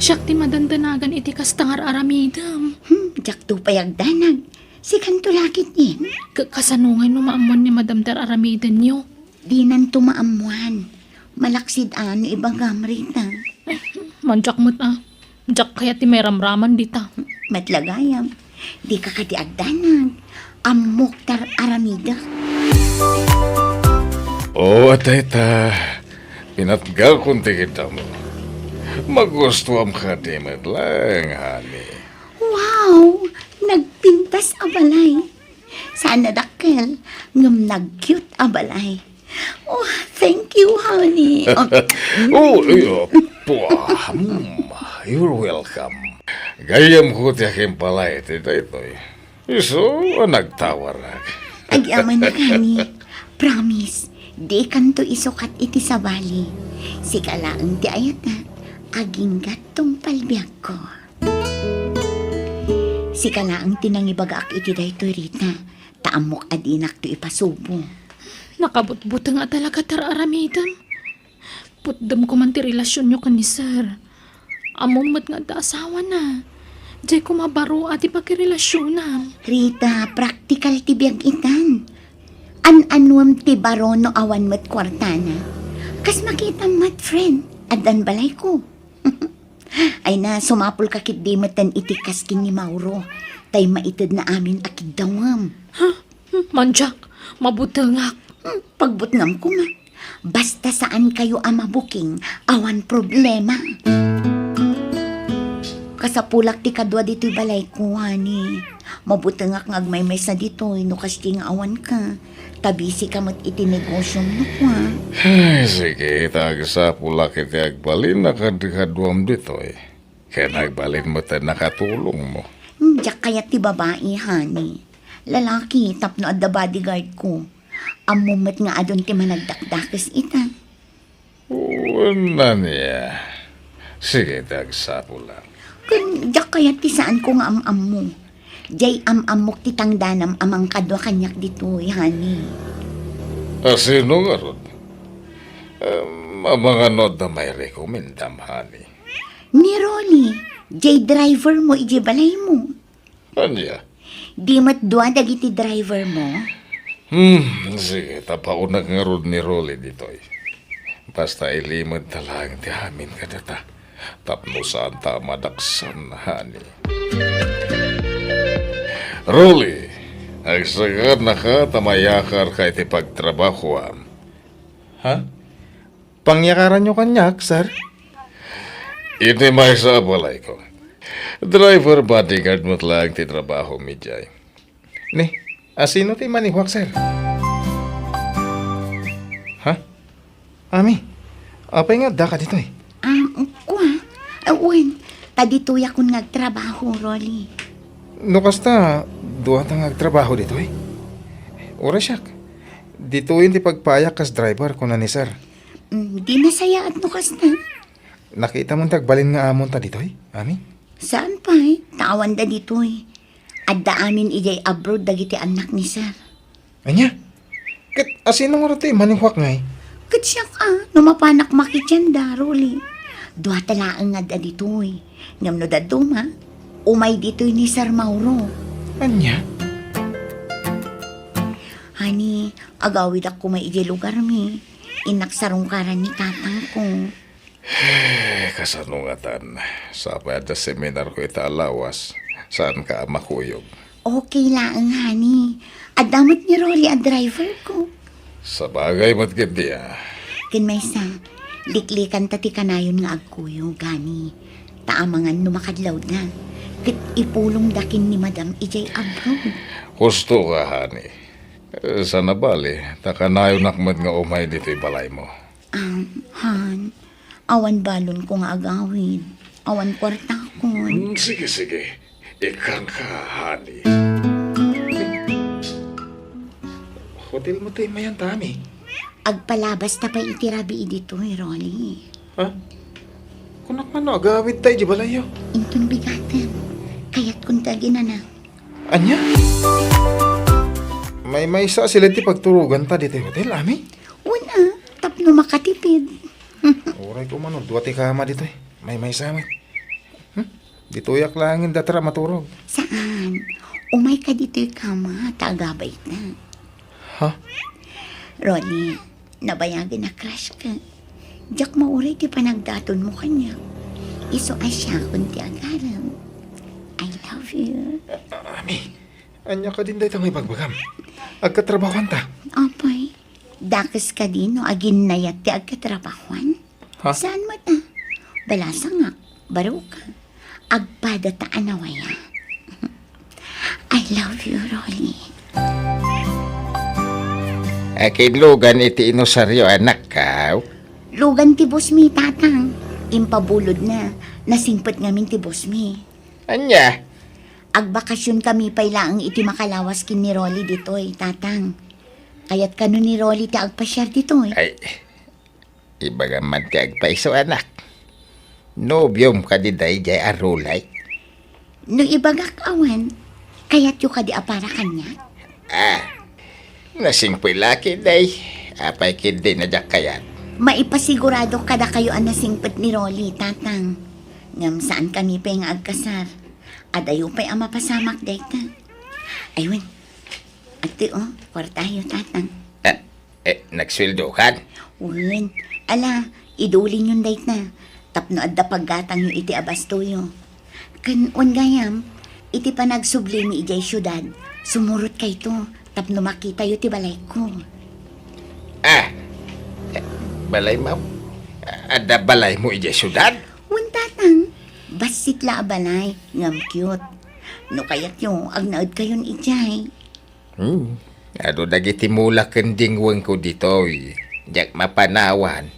Siak ti madandanagan iti kasta nga ar-aramidem. Hmm, diakto pay agdanag. Sikanto la ketdin. Ka-, kasano ngay no maammuan ni Madam ti ar-aramidenyo? Dinanto maammuan. Malaksid a no ibagam, Rita. Mandiak met a. Diak kayat ti mairamraman dita. Met la gayam. Dika kadi agdanag. Ammok ti ar-aramidek. O, dayta. Pinatgakon ti kiddam. Magustuam kadi met laeng, honey. Wow! Nagpintas a balay. Saan a dakkel, ngem nag-cute a balay. Oh, thank you, honey. Oh, oh, eh, oh, pua, mm, you're welcome. Gayyemko ti akimpalay iti daytoy. Isu a nagtawarak. Agyamanak, honey. Promise, dikanto isukat iti sabali. Sika laeng ti ayatek, agingga tungpal biagko. Sika laeng ti nangibagaak iti daytoy, Rita, ta ammok a dinakto ipasubo. Nakabutbuteng a talaga ti ar-aramidem. Putdem koman ti relasionyo ken ni Sir. Ammom met nga adda asawana. Diay koma baro a ti pakirelasionam. Rita, praktikal ti biag itan. An-anuem ti baro no awan met kuartana. Kas makitam met, friend, addan balayko. Ay na, sumapulka ketdi metten iti kas ken ni Mauro, tay maitedna amin a kiddawem. Ha? Hmm, mandiak, mabutengak. Hmm, pagbutngam koma. Basta saan kayo a mabuking, awan problema. Kasapulak ti kadua ditoy balayko, honey. Mabutengak nga agmaymaysa ditoy no kasdi nga awanka. Ta busy ka met iti negosiom no kua. Ay, sige, ta agsapulak iti agbalin a kadkaduam ditoy. Ken agbalin met a nakatulongmo. Hmm, diak kayat ti babai, honey. Lalaki, tapno adda bodyguard ko. Ammom met nga adun ti managdakdakes ita. Wen, ania. Sige, ti agsapulak. Ken diak kayat ti saanko nga am-ammo. Diay am-ammok ti tangdanam a mangkadua kaniak ditoy, honey. A sino ngarud? Em, amangan no adda mairekomendam, honey. Ni Rolly, diay driver mo idiay balaymo. Ania? Di met dua dagiti driver mo? Hmm, sige, tapaonak ngarud ni Rolly ditoy. Basta ilimedta laeng ti amin kadata. Tapno saanta a madaksan, honey. Rolly, agsaganaka ta mayakarka iti pagtrabahoam. Ha? Pangyakaranyo kaniak, sir? Iti maysa a balayko. Driver bodyguard met laeng ti trabahom idiay. Ni, a sino ti manihuak, sir? Ha? Ami, apay nga addaka ditoy? Ah, kua? Ah, wen, ta ditoyakon nga agtrabaho, Rolly. No kasta, duata nga agtrabaho ditoy? Uray siak. Ditoyen ti pagpaayak kas driver, kuna ni sir. Mm, di nasayaat no kasta. Nakitam ti agbalin nga amonta ditoy, Ami? Saan pay, ta awanda ditoy. Adda amin idiay abroad dagiti annak ni sir. Ania? Ket a sino ngarud ti manihuak ngay? Ket siak a, no mapanak makidianda, Rolly. Duata laeng nga adda ditoy. Ngem no dadduma, umay ditoy ni Sir Mauro. Ania? Honey, agawidak koma idiay lugarmi. Innak sarungkaran ni tatangko. Eh, kasano ngatan? Sapay adda seminarko ita a lawas. Saanka a makuyog? Okay laeng, honey. Adda met ni Rolly a driverko. Sabagay met ketdi a. Ken maysa, liklikanta ti kanayon nga agkuyog, honey. Ta amangan no makadlawda. Ket ipulongda ken ni Madam idiay abroad. Husto ka, honey. Eh, saan a bale, ta kanayonak met nga umay ditoy balaymo. Um, hon, Awan balonko nga agawid. Awan kuartakon. Mm, sige, sige. Ikrangka, honey. Hotel mo ti mayan, Tami. Agpalabas ta pay iti rabii ditoy, Rolly. Ha? Kunak man no, agawid tayo di balayo. Inton bigatem. Kayat kun ta ginana. Anya? Maymaysa sila ti pagturugan ta ditoy hotel, Ami? Una, tapno makatipid. Uray ko man, dua ti kama ditoy. Maymaysa met. Hmm? Ditoyak laengen datra maturog. Saan? Umay ka ditoy kama, ta agabay ta. Ha? Ronnie, nabayagen a crush ka. Diak mauray ti panagdaton mo kaniak. Isu a siakon ti agarem. I love you. A-, Ami, anya kadin dayta nga ibagbagam? Agkatrabahuan ta. Apay, dakes kadi no aginnayat ti agkatrabahuan? Ha? Saan met a? Balasangak, baruka. Agpada ta a nawaya. I love you, Rolly. Akin lugan iti inusaryo, anak, kaw? Lugan ti boss mi, Tatang. Impabulod na. Nasingpet ngamin ti boss mi. Anya? Agbakasyon kami pay laeng iti makalawas ken ni Rolly ditoy, Tatang. Kayat kano ni Rolly ti agpasiar ditoy? Ay, ibagam man ti agpayso, anak. Nobiom kadi daydiay a Rolly? No ibagak awan, kayatyo kadi a para kaniak? Ah, nasingpet la ketdi. Apay ketdi a diak kayat? Maipasigurado kadakayo a nasingpet ni Rolly, Tatang. Ngem saan kami pay nga agkasar. Adayo pay a mapasamak dayta. Ay wen, adtoy, o, kuartayo, Tatang. Ah, Eh, nagsueldokan? Wen, ala, idulinyon dayta, tapno adda paggatangyo iti abastoyo. Ken wen gayam, iti panagsublimi idiay siudad, sumurotkayto tapno makitayo ti balayko. Ah, eh, balay mo? Adda balaymo idiay siudad? Wen, Tatang, bassit la a balay, ngem cute. No kayatyo, agnaedkayon idiay. Hmm. Adu dagiti mula ken dingwengko ditoy. Diak mapanawan.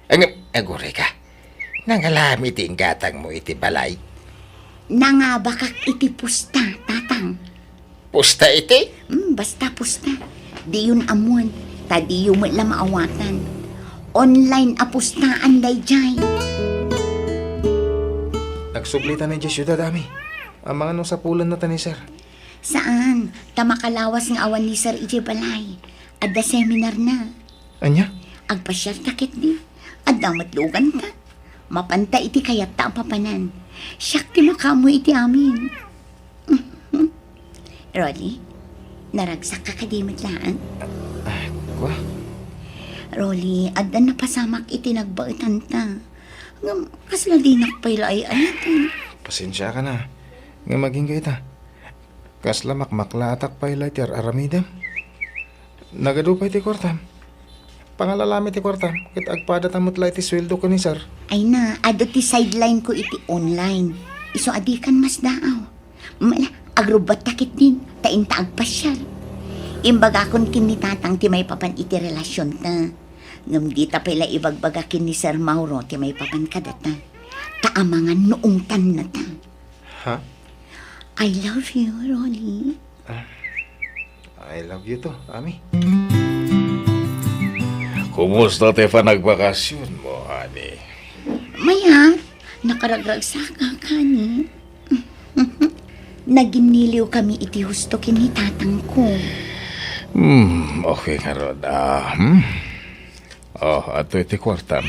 Ngem, agurayka. Nangalam iti inggatangmo iti balay? Nangabakak iti pusta, Tatang. Pusta iti? Hmm, basta pusta. Diyon ammoen, ta diyo met la maawatan. Online a pustaan daydiay. Nagsubli ta idiay siudad, Ami. Amangan no sapulanna ta ni Sir. Saan, ta makalawas nga awan ni Sir idiay balay. Adda seminarna. Ania? Agpasiarta ketdi. Adda met luganta. Mapanta iti kayatta a papanan. Siak ti makaammo iti amin. Rolly, naragsakka kadi met laeng? Ah, kua? Rolly, adda napasamak iti nagbaetanta. Ngem, kasla dinak pay la ay-ayaten. Pasensiakan a. Ngem agingga ita. Kasla makmaklaatak pay la iti ar-aramidem. Nagadu pay ti kuartam. Pangalalam iti kuartam, ket agpadata met la iti sueldo ken ni Sir. Ay na, adu ti sideline ko iti online. Isu a dikan masdaaw. Mala, agrubbatta ketdin, ta inta agpasiar. Imbagakon ken ni Tatang ti maipapan iti relasionta. Ngem dita pay la ibagbaga ken ni Sir Mauro ti maipapan kadata. Ta amangan no ungtannata. Ha? I love you, Rolly. Ah, I love you too, Ami. Kumusta ti panagbakasionmo, honey? Mayat, nakaragragsakak, honey. Naginniliw kami iti husto ken ni tatangko. Hmm, okay ngarud. Ah, hmm? Oh, adtoy ti kuartam.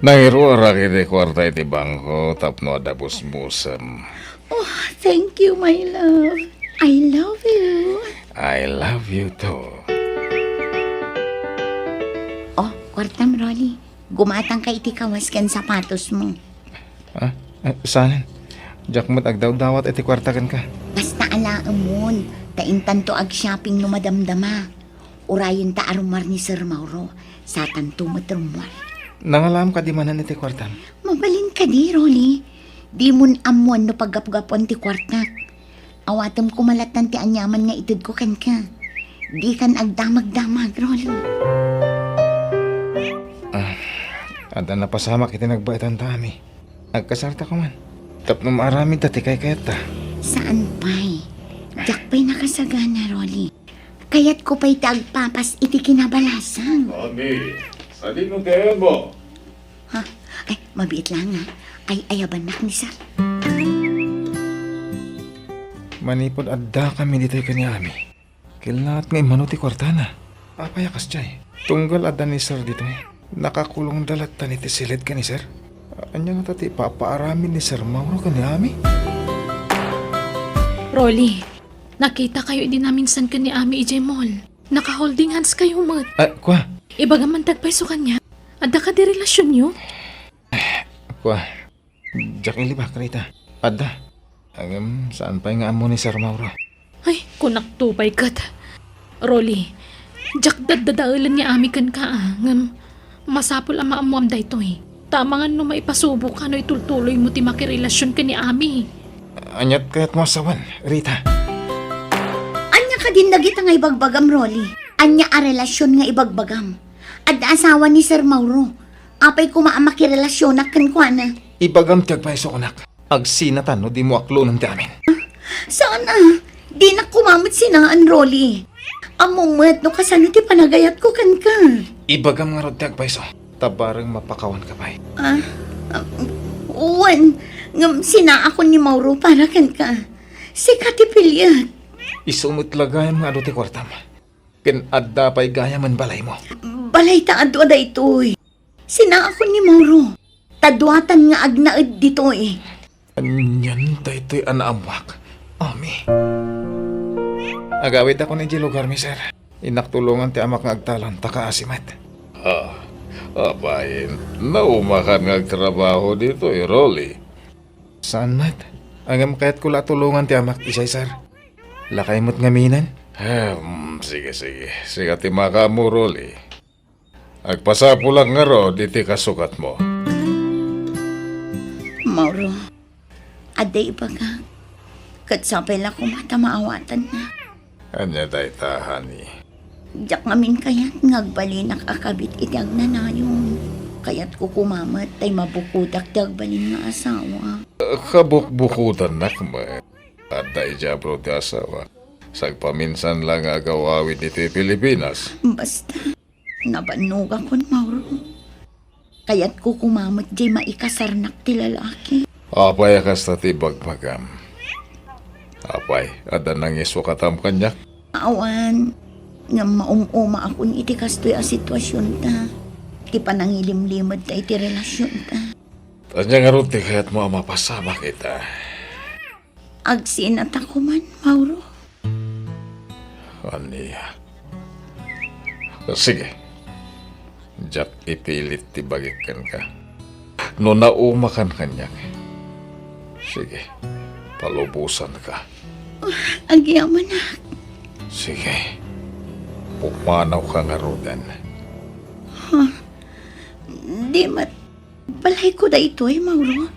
Nangiruarak iti kuarta iti bangko tapno adda busbusem. Oh, thank you, my love. I love you. I love you too. Oh, kuartam, Rolly. Gumatangka iti kawas ken sapatosmo. Ah, eh, saan? Diak met agdawdawat iti kuarta kenka. Basta alaemon, ta intanto ag-shopping no madamdama. Urayenta a rummuar ni Sir Mauro, satanto met rummuar. Nangalam kadi manen iti kuartam? Mabalin kadi, Rolly. Dimon ammoan no paggapgapuan ti kuartak. Awatem koma lattan ti aniaman nga itedko kenka. Dikan agdamagdamag, Rolly. Ah, Adda napasamak iti nagbaetanta, Ami. Agkasarta koman. Tapno maaramidta ti kaykayatta. Saan pay. Diak pay nakasagana, Rolly. Kayatko pay ti agpapas iti kinabalasang. Ami, sadino ti ayanmo? Ha? Ay, mabiit laeng, ha? Ay, ayabannak ni Sir. Manipud addakami ditoy ken ni Ami, kellaat nga immano ti kuartana. Apay a kasdiay? Tunggal adda ni Sir ditoy, nakakulongda latta iti siled ken ni Sir. Ania ngata ti ipapaaramid ni Sir Mauro ken ni Ami? Rolly, nakitakayo idi naminsan ken ni Ami idiay mall. Naka-holding hands kayo met. Ah, kua? Ibagam man ti agpayso kaniak. Adda kadi relasionyo? Kua, diak ilibak, Rita. Adda. Ngem saan pay nga ammo ni Sir Mauro. Ay, kunakto pay ket. Rolly, diak daddadaelen ni Ami kenka, ah, ngem masapul a maammoam daytoy. Ta amangan no maipasuboka no itultuloymo ti makirelasion ken ni Ami. Aniat kayatmo a sawen, Rita? Ania kadin dagita nga ibagbagam, Rolly? Ania a relasion nga ibagbagam? Adda asawa ni Sir Mauro. Apay koma a makirelasionak kenkuana? Ibagam ti agpayso, anak. Agsinatan no dimo aklonen ti amin. Saan a, dinak koma met sinaan, Rolly. Ammom met no kasano ti panagayatko kenka. Ibagam ngarud ti agpayso, ta bareng mapakawanka pay. Ah, ah, wen, ngem sinaakon ni Mauro para kenka. Sika ti piliek. Isu met la gayam nga adu ti kuartam. Ken adda pay gayamen balaymo. Balay ta adu a daytoy. Sinaakon ni Mauro. Ta duatan nga agnaed ditoy. Anian daytoy a naammoak, Ami? Agawidakon idiay lugarmi, sir. Innak tulongan ti amak nga agtalon, ta kaasi met. Ah, apay, naumakan nga agtrabaho ditoy, Rolly? Saan met. Ngem kayatko la a tulongan ti amak, idiay, sir. Lakay met ngamin. Em, sige, sige. Sika ti makaammo, Rolly. Agpasapulak ngarud iti kasukatmo. Mauro, adda ibagak, ket sapay la koma ta maawatannak. Ania dayta, honey? Diak ngamin kayat nga agbalinak a kabit iti agnanayon. Kayatko koma met tay mabukodak ti agbalin nga asawa. Kabukbukodannak met. Adda idiay abroad ti asawa. Sagpaminsan la nga agawawid ditoy Pilipinas. Basta, nabannogakon, Mauro. Kayatko koma met diay maikasarnak ti lalaki. Apay a kasta ti ibagbagam? Apay, adda nangisukataam kaniak? Awan, ngem maum-umaakon iti kastoy a situasionta. Ti panangilimlimedta iti relasionta. Ania ngarud ti kayatmo a mapasamak ita? Agsinata koman, Mauro. Ania? Sige. Diak ipilit ti bagik kenka. No naumakan kaniak, sige, palubosanka. Agyamanak. Sige. Pumanawka ngaruden. Ha? Di met Balayko daytoy, Mauro.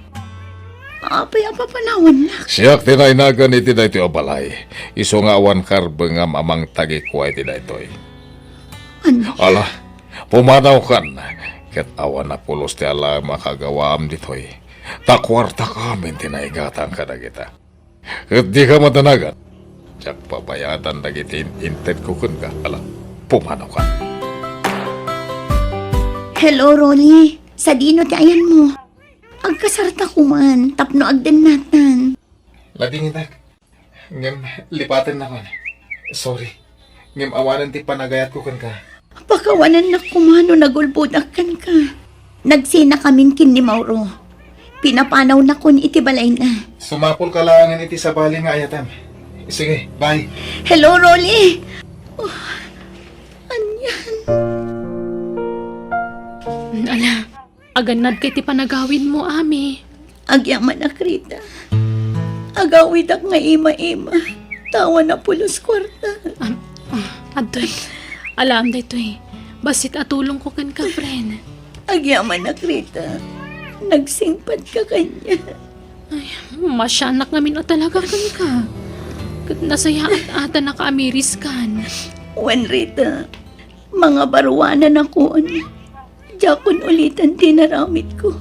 Apay a papanawannak? Siak ti nainagan iti daytoy a balay. Isu nga awan karbengam a mangtagikua iti daytoy. Ania? Ala, pumanawkan, ket awan a pulos ti alaem a kagawaam ditoy. Ta kuartakamin ti naigatang kadagita. Ket dika madanagan. Diak babayadan dagiti in-, intedko kenka. Ala, pumanawka. Hello, Ronnie. Sadino ti ayanmo? Agkasarta koman tapno agdennatan. Ladingitak. Ngem lipatennakon. Sorry. Ngem awanen ti panagayatko kenka. Pakawanennak koma no nagulbodak kenka. Nagsinakamin ken ni Mauro. Pinapanawnakon iti balayna. Sumapulka laengen iti sabali nga ayatem. Sige, bye. Hello, Rolly. Oh, anian? Ala, agannadka iti panagawidmo, Ami. Agyamanak, Rita. Agawidak nga ima-ima. Ta awan a pulos kuarta. Am, ah, adtoy. Alaem daytoy. Bassit a tulongko kenka, friend. Agyamanak, Rita. Nagsingpatka kaniak. Ay, masiannak ngamin a talaga kenka. Ket nasayaat a ta nakaamiriskan. Wen, Rita, mangabaruananakon. Diakon uliten ti inaramidko.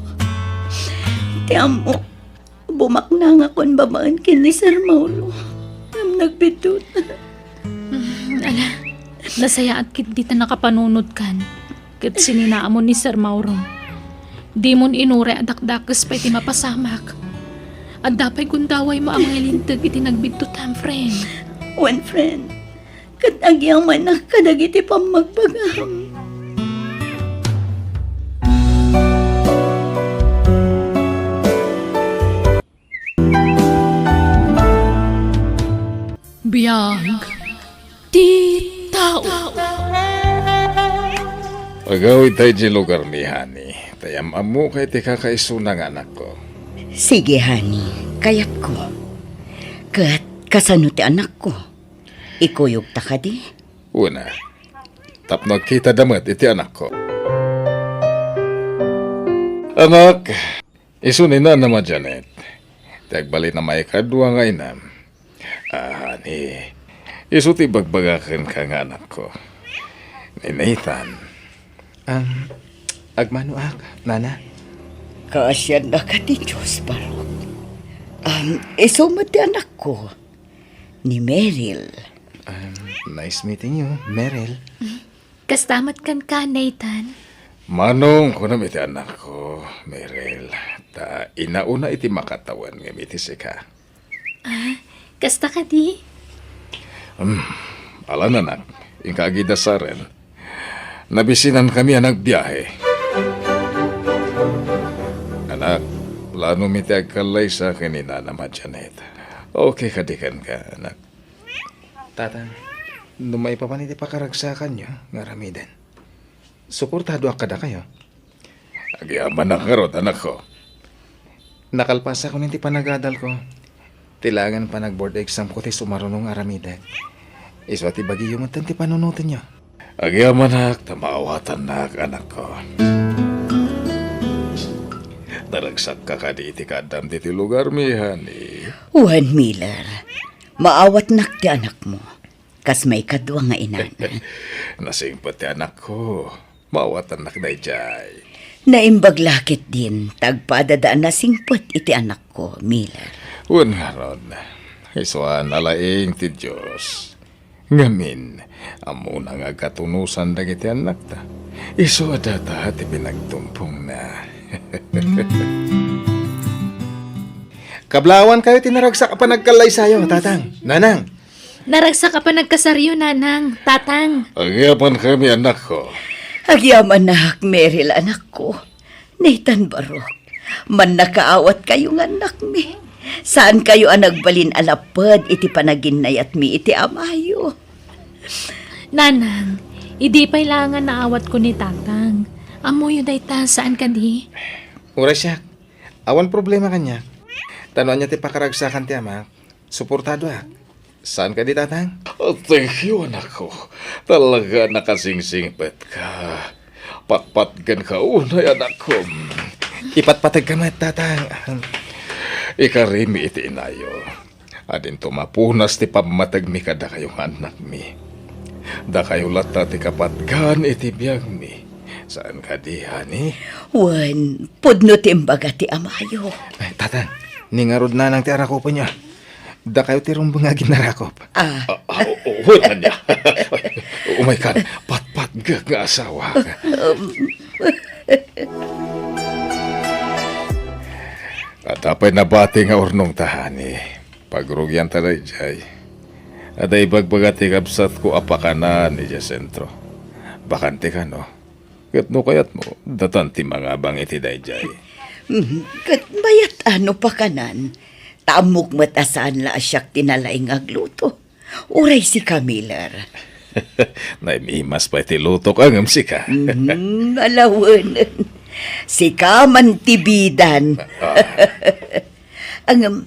Ti ammok, bumaknangakon babaen ken ni Sir Mauro. Ngem nagbiddut. Ala, nasayaat ketdi ta nakapanunotkan ket sininaamon ni Sir Mauro. Dimon inuray a dakdakes pay ti mapasamak. Adda pay gundawaymo a mangilinteg iti nagbiddutam, friend. Wen, friend, ket agyamanak kadagiti pammagbagam. Biag ti tao. Agawidta idiay lugarmi, honey. Ta am-ammok iti kakaisuna nga anakko. Sige, honey. Kayatko. Ket kasano ti anakko? Ikuyogta kadi? Una, tapno agkitada met iti anakko. Anak, isu ni Nanam a Janet ti agbalin a maikadua nga inam. Ah, ni, isu ti ibagbaga kenka nga anakko. Ni Nathan. Ang agmanoak, Nana. Kaasiannaka ti Dios, Barok. Um, isu met ti anakko, ni Meryl. Um, nice meeting you, Meryl. Kasta met kenka, Nathan. Manong kunam iti anakko, Meryl, ta inauna iti makatawen ngem iti sika. Ah, kasta kadi? Hmm, alan, anak, inka agidasaren. Nabisinankami a nagbiahe. Anak, planomi ti agkallaysa ken ni Nanam a Janet. Okay kadi kenka, anak? Tatang, no maipapan iti pakaragsakanyo nga aramiden, suportadoak kadakayo. Agyamanak ngarud, anakko. Nakalpasakon iti panagadalko. Ti laengen panag-board examko ti sumaruno nga aramidek. Isu a ti bagiyo metten ti panunotenyo. Agyamanak ta maawatannak, anakko. Naragsakka kadi iti kaaddam ditoy lugarmi, honey? Wen, Miller. Maawatnak ti anakmo. Kas maikadua nga inana. Nasingpet ti anakko. Maawatannak daydiay. Naimbag la ketdin, ta agpadada a nasingpet iti anakko, Miller. Wen ngarud, isu a nalaing ti Dios. Ngamin, ammona nga agkatunosan dagiti annakta. Isu a data ti pinagtumpongna. Kablawankayo ti naragsak a panagkallaysayo, Tatang, Nanang. Naragsak a panagkasaryo, Nanang, Tatang. Agyamankami, anakko. Agyamanak, Meryl, anakko. Nathan, Barok, mannakaawatkayo nga annakmi. Saankayo a nagbalin a lapped iti panaginnayatmi iti amayo. Nanang, idi pay laeng a naawatko ni Tatang. Ammoyo dayta, saan kadi? Uray siak, awan problema kaniak. Ta no ania ti pakaragsakan ti amak, suportadoak. Saan kadi, Tatang? Oh, thank you, anakko. Talaga a nakasingsingpetka. Patpatgenka unay, anakko. Ipatpategka met, Tatang. Ikarimi iti inayo. Adinto mapunas ti pammategmi kadakayo nga annakmi. Dakayo latta ti kapatgan iti biagmi. Saan kadi, honey? Wen, pudno ti imbaga ti amayo. Eh, Tatang, ni ngarud, Nanang, ti arakupenyo. Dakayo ti rumbeng nga aginarakop. Ah. Ah, ah, o-, o-, wen ania. Umaykan, patpatgek nga asawa. Adda pay nabati nga urnongta, honey. Pagrugianta daydiay. Adda ibagbaga ti kabsatko a pakanan idiay sentro. Bakante kano? Ket no kayatmo, datan ti mangabang iti daydiay. Mm, ket mayat a no pakanan, ta ammok met a saan la a siak ti nalaing nga agluto. Uray sika, Miller. Naimimas pay ti lutok, ngem sika. Mhm, alawenen. Sika man ti bidan. Ah. Ngem,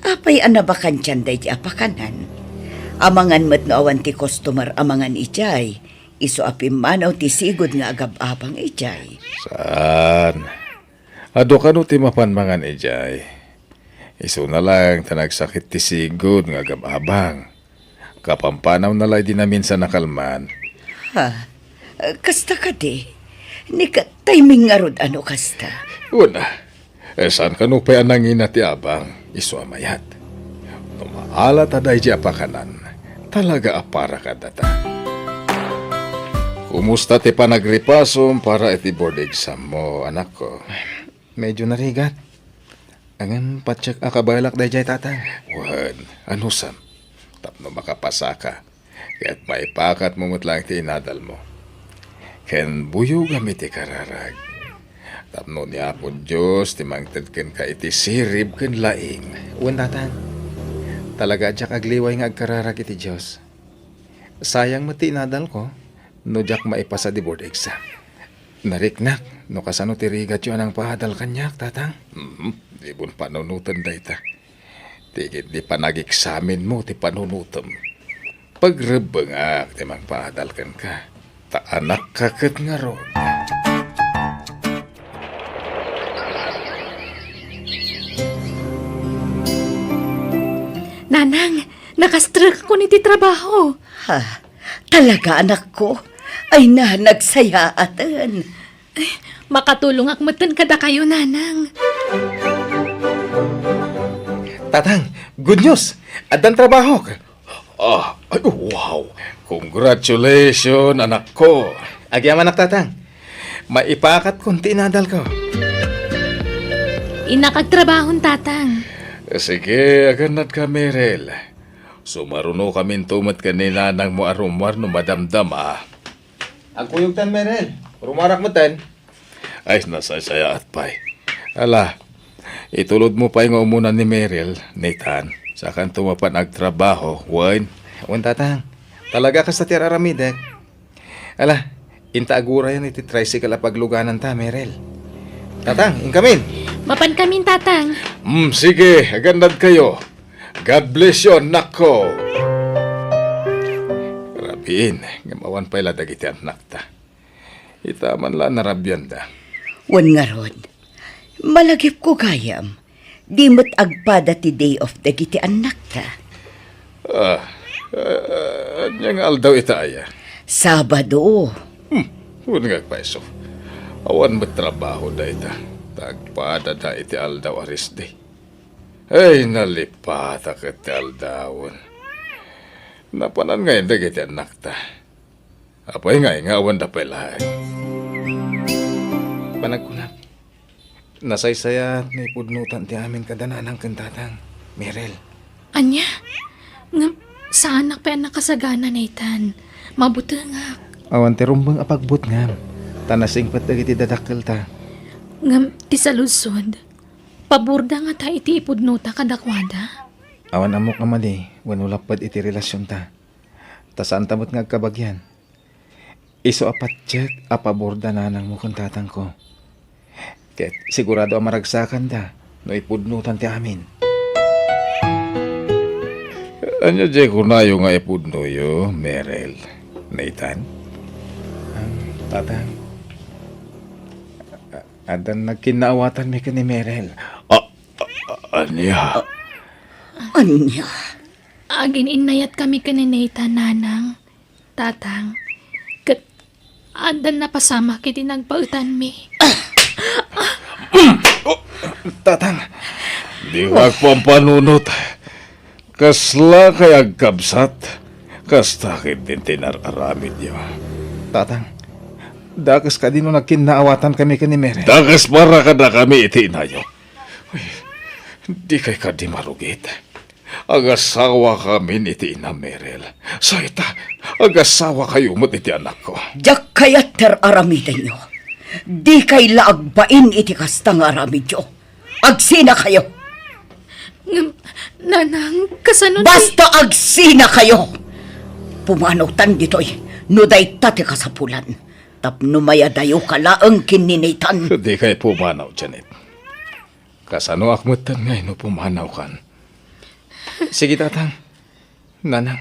apay a nabakantian daydi a pakanan? Amangan met no awan ti customer a mangan idiay. Isu a pimmanaw ti sigud nga agab-abang idiay. Saan? Adu kano ti mapan mangan idiay? Isuna laeng ta nagsakit ti sigud nga agab-abang. Kapampanawna la idi naminsan a kalman. Ha? Kasta kadi? Ni ket timing ngarud a no kasta. Wen, eh, saan kano pay a nangina ti abang, isu a mayat. No maalat a daydi a pakanan, talaga a para kadata. Kumusta ti panagripasom para iti board exam mo, anakko? Medyo narigat. Ngem patiek a kabaelak daydiay, Tatang. Wen, anusem, tapno makapasaka, ket maipakatmo met laeng ti inadalmo. Ken buyogam iti kararag. Tapno ni Apo Dios ti mangted kenka iti sirib ken laing. Wen, Tatang. Talaga a diak agliway nga agkararag iti Dios. Sayang met ti inadalko no diak maipasa ti board exam. Nariknak no kasano ti rigatyo a nangpaadal kaniak, Tatang. Mhm. Dimo panunoten dayta. Ti ketdi panagexamenmo ti panunotem. Pagrebbengak ti mangpaadal kenka. Ta anakka ket ngarud. Nanang, nakastrekakon iti trabaho. Ha? Talaga, anakko? Ay na, nagsayaaten. Makatulongak metten kadakayo, Nanang. Tatang, good news! Addan trabahok! Ah, ay, wow! Congratulations, anakko! Agyamanak, Tatang. Maipakatkon ti inadalko. Innak agtrabahon, Tatang. Sige, agannadka, Merel. Sumarunokaminto met ken ni nanangmo a rummuar no madamdama. Agkuyogtan, Merel. Rummuarak metten. Ay, nasaysayaat pay. Ala, itulodmo pay nga umuna ni Merel, Nathan. Sakanto mapan agtrabaho, wen? Wen, Tatang. Talaga kasta ti ar-aramidek. Ala, inta agurayan iti tricycle a paglugananta, Merel. Tatang, inkamin. Mapankamin, Tatang. Mm, sige, agannadkayo. God bless you, anakko. Rabiin, ngem awan pay la dagiti annakta. Ita man la narabianda. Wen ngarud, malagipko gayam, di met agpada ti day off dagiti annakta. Ah, ah, ania nga aldaw ita aya? Sabado. Hmm, wen nga agpayso. Awan met trabaho dayta. Ta agpadada iti aldaw a rest day. Ay, nalipatak iti aldawen. Napanan ngay dagiti annakta. Apay ngay nga awan da pay laeng? Panagkunak, nasaysayaat no ipudnotan ti amin kada nanang ken tatang, Merel. Ania? Ngem, saanak pay a nakasagana, Nathan. Mabutengak. Awan ti rumbeng a pagbutngam, ta nasingpet dagiti dadakkelta. Ngem, ti saludsod, paborda ngata iti ipudnota kadakuada? Awan ammok a madi wenno lapped iti relasionta. Ta saanta met nga agkabagian. Isu a patiek a paborda nanangmo ken tatangko. Ket sigurado a maragsakanda no ipudnotan ti amin. Ania diay kunayo nga ipudnoyo, Merel? Nathan? Am, tatang, a-, addan nagkinnaawatanmi ken ni Merel. A-, a-, ania? Ania? Agin-innayatkami ken ni Nathan, nanang, tatang, ket addan napasamak iti nagbaetanmi. Oh, tatang. Di agpampanunot. Kasla kay agkabsat. Kasta ketdin ti inar-aramidyo. Tatang, dakes kadi no nagkinnaawatankami ken ni Merel? Dakes para kadakami iti inayo. Uy, dikay kadi marugit. Agasawakamin iti inam, Merel. Sayta, agasawakayo met iti anakko. Diak kayat ti ar-aramidenyo. Dikay la agbain iti kasta nga aramidyo. Agsinakayo. Ngem, nanang, kasano ti... Basta agsinakayo! Pumanawtan ditoy no dayta ti kasapulan. Tapno mayadayoka laeng ken ni Nathan. Dikay pumanaw, Janet. Kasanoak metten ngay no pumanawkan? Sige, tatang. Nanang,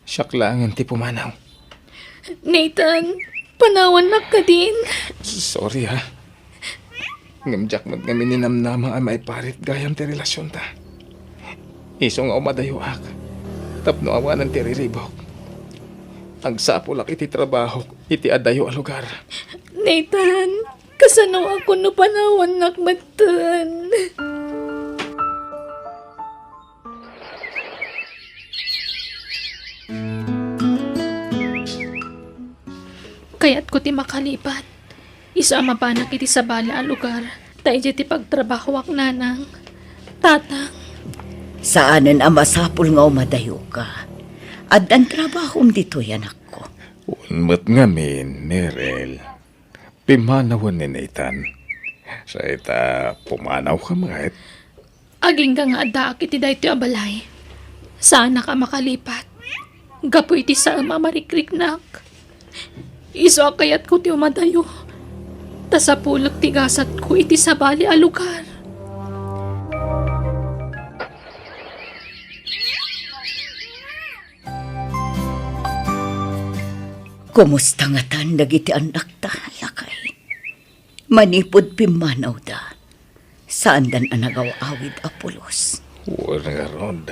siak laengen ti pumanaw. Nathan, panawannak kadin. Sorry, ha. Ngem diak met ngamin ninamnama a maiparit gayam ti relasionta. Isu nga umadayoak tapno awanen ti riribuk. Agsapulak iti trabahok iti adayo a lugar. Nathan, kasano a kun no panawannak metten? Kayatko ti makalipat. Isu a mapanak iti sabali a lugar, ta idiay ti pagtrabahoak, Nanang, Tatang. Saanen a masapul nga umadayoka. Addan trabahom ditoy, anakko. Wen met ngamin, Mirel. Pimmanawen ni Nathan. Sa ita, pumanawka met. Agingga nga addaak iti daytoy a balay. Saanak a makalipat. Gapu iti saem a marikriknak. Isu a kayatko ti umadayo. Ta sapulek ti gasatko iti sabali a lugar. Kumusta ngatan dagiti annakta, lakay? Manipud pimmanawda, saandan a nagaw-awid a pulos. Wen ngarud,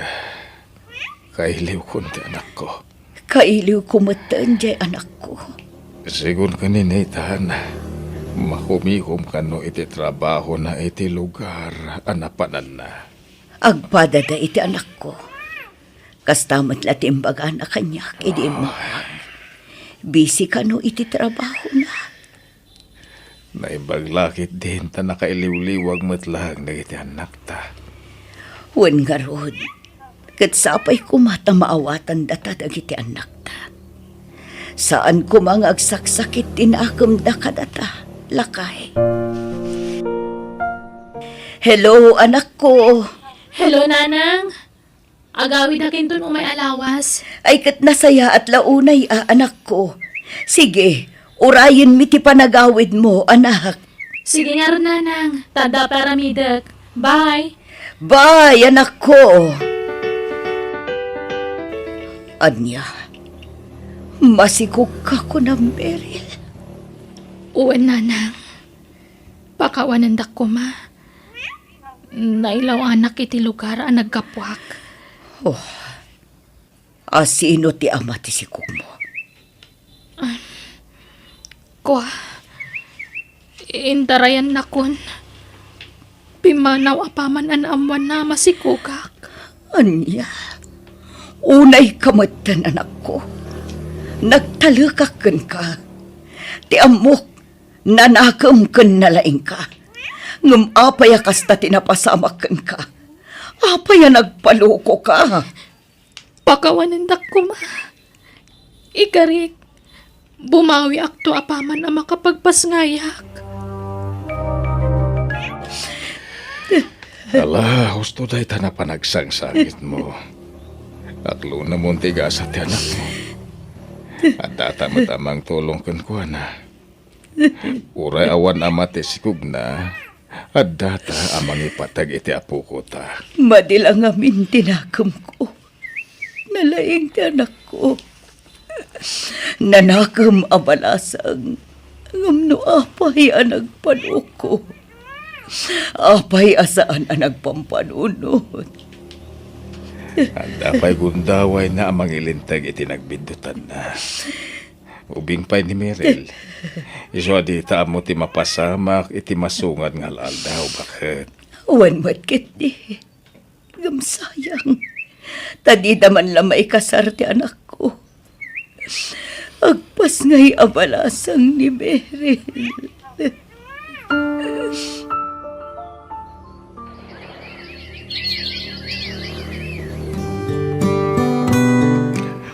kailiwkon ti anakko. Kailiwko metten diay anakko. Sigun ken ni Nathan, makumikom kano iti trabahona iti lugar a napananna. Agpadada iti anakko. Kasta met la ti imbagana kaniak idi immawag. Busy kano iti trabahona. Naimbag la ketdin ta nakailiwliwag met laeng dagiti annakta. Wen ngarud, ket sapay koma ta maawatandata dagiti annakta. Saan koma nga agsaksakit ti nakemda kadata, lakay. Hello, anakko. Hello, Nanang. Agawidakinton umay a lawas. Ay, ket nasayaat la unay a, anakko. Sige, urayenmi ti panagawidmo, anak. Sige ngarud, Nanang. Ta adda pay aramidek. Bye. Bye, anakko. Ania, masikogka kunam, Meryl? Wen, Nanang. Pakawanendak koma. Nailawanak iti lugar a naggapuak. Oh. A sino ti ama ti sikogmo? Ah, kua, intarayannakon. Pimmanaw apaman a naammoanna a masikogak. Ania? Unayka metten, anakko. Nagtalekak kenka. Ti ammok, nanakem ken nalaingka. Ngem apay a kasta ti napasamak kenka? Apay a nagpalokoka? Pakawanendak koma. Ikarik, bumawiakto apaman a makapagpasngayak. Ala, husto dayta a panagsangsangitmo. Aklonamon ti gasat ti anakmo. Addata met a mangtulong kenkuana. Uray awan ama ti sikogna, addata a mangipateg iti apokota. Madi la ngamin ti nakemko. Nalaing ti anakko. Nanakem a balasang. Ngem no apay a nagpanuko? Apay a saan a nagpampanunot? Adda pay gundawayna a mangilinteg iti nagbiddutanna. Ubing pay ni Meryl. Isu a dita ammo ti mapasamak iti masungad nga al-aldaw, baket. Wen met ketdi. Ngem sayang, ta dida man la maikasar ti anakko. Agpasngay a balasang ni Meryl.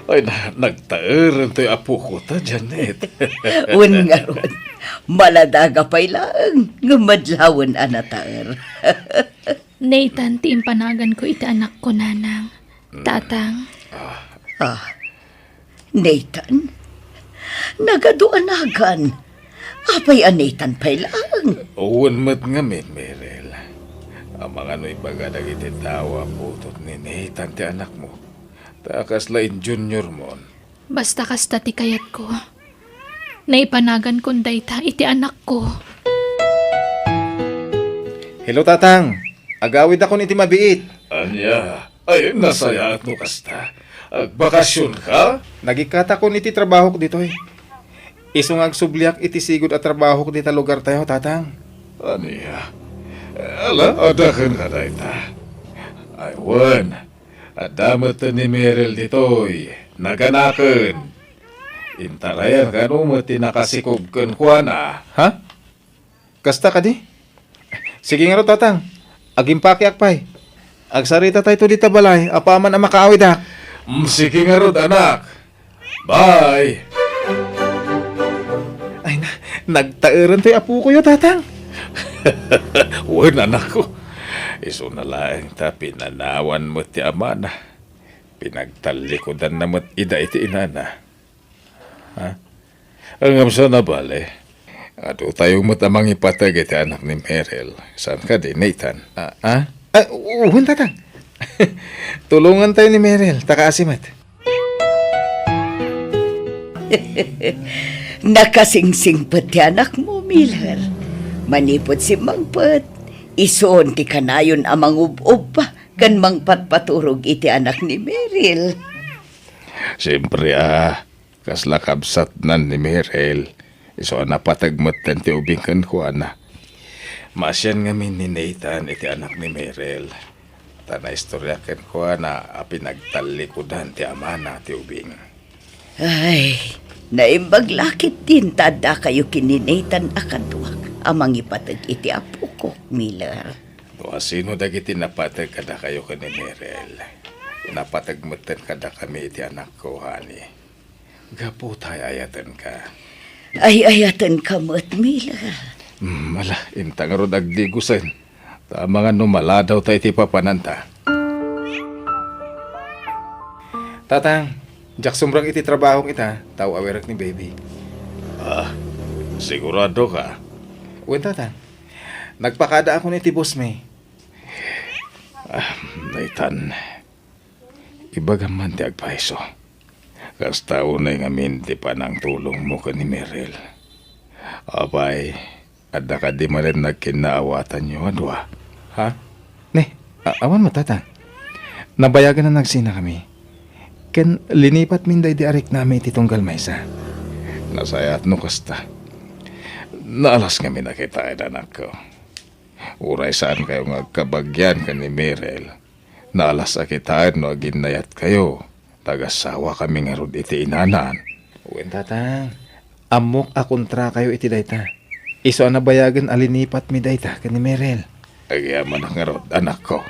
Ay, na, nagtaer intoy apokota, Janet. Wen ngarud, maladaga pay laeng, ngem madlawen a nataer. Nathan ti impanaganko iti anakko, Nanang. Mm. Tatang. Ah. Ah, Nathan? Nagadu a nagan. Apay a Nathan pay laeng? Wen met ngamin, Meryl. Amangan no ibaga dagiti tao a putot ni Nathan ti anakmo. Ta kasla in junior mon. Basta kasta ti kayatko. Naipanagan kon dayta iti anakko. Hello, Tatang. Agawidakon iti mabiit. Ania? Ay, nasayaat no kasta. Agbakasionka? Nagikkatakon iti trabahok ditoy. Isu nga agsubliak iti sigud a trabahok dita lugartayo, Tatang. Ania? Ala, adda kenka dayta. Ay, wen, adda met ni Merel ditoy, naganaken. Intarayan kano met ti nakasikob kenkuana. Ha? Kasta kadi? Sige ngarud, Tatang. Agimpakeak pay. Agsaritatayo dita balay apaman a makaawidak. Mm, sige ngarud, anak. Bye. Ay na, nagtaeran toy apokoyo, Tatang. Wen, anakko. Isuna laeng ta pinanawan met ti amana. Pinagtallikudanna met ida iti inana. Ha? Ngem saan a bale, adu tayo met a mangipateg iti anak ni Merel. Saan kadi, Nathan? Ah, ah? Ah, wen, Tatang. Tulongan tayo ni Merel, ta kaasi met. Nakasingsingpet ti anakmo, Miller. Manipud simmangpet, isun ti kanayon a mangub-ubba ken mangpatpaturog iti anak ni Merel. Siempre a, kasla kabsatnan ni Merel, isu a napateg metten ti ubing kenkuana. Maasian ngamin ni Nathan iti anak ni Merel, ta naistorya kenkuana a pinagtallikudan ti amana ti ubing. Ay, naimbag la ketdin ta addakayo ken ni Nathan a kadua a mangipateg iti apokok, Miller. No asino dagiti napateg kadakayo ken ni Merel, napateg metten kadakami iti anakko, honey. Gapu ta ay-ayatenka. Ay-ayatenka met, Mila. Hmm, ala, inta ngarud agdigosen. Ta amangan no maladaw ta iti papananta. Tatang, diak sumrek iti trabahok ita, ta aw-awirek ni baby. Ah, sigurado ka? Wen, Tatang. Nagpakadaakon iti boss mi. Ah, Nathan, ibagam man ti agpayso. Kasta unay ngamin ti panangtulongmo ken ni Merel. Apay, adda kadi manen nagkinnaawatanyo a dua? Ha? Ne, a-, awan met, Tatang. Nabayagen a nagsinakami. Ken linipatmin daydi a riknami iti tunggal maysa. Nasayaat no kasta. Naalas ngamin a kitaen, anakko. Uray saankayo nga agkabagian ken ni Merel, naalas a kitaen no aginnayatkayo. Nagasawa kami ngarud iti inanan. Wen, Tatang. Ammok a kontrakayo iti dayta. Isu a nabayagen a linipatmi dayta ken ni Merel. Agyamanak ngarud, anakko.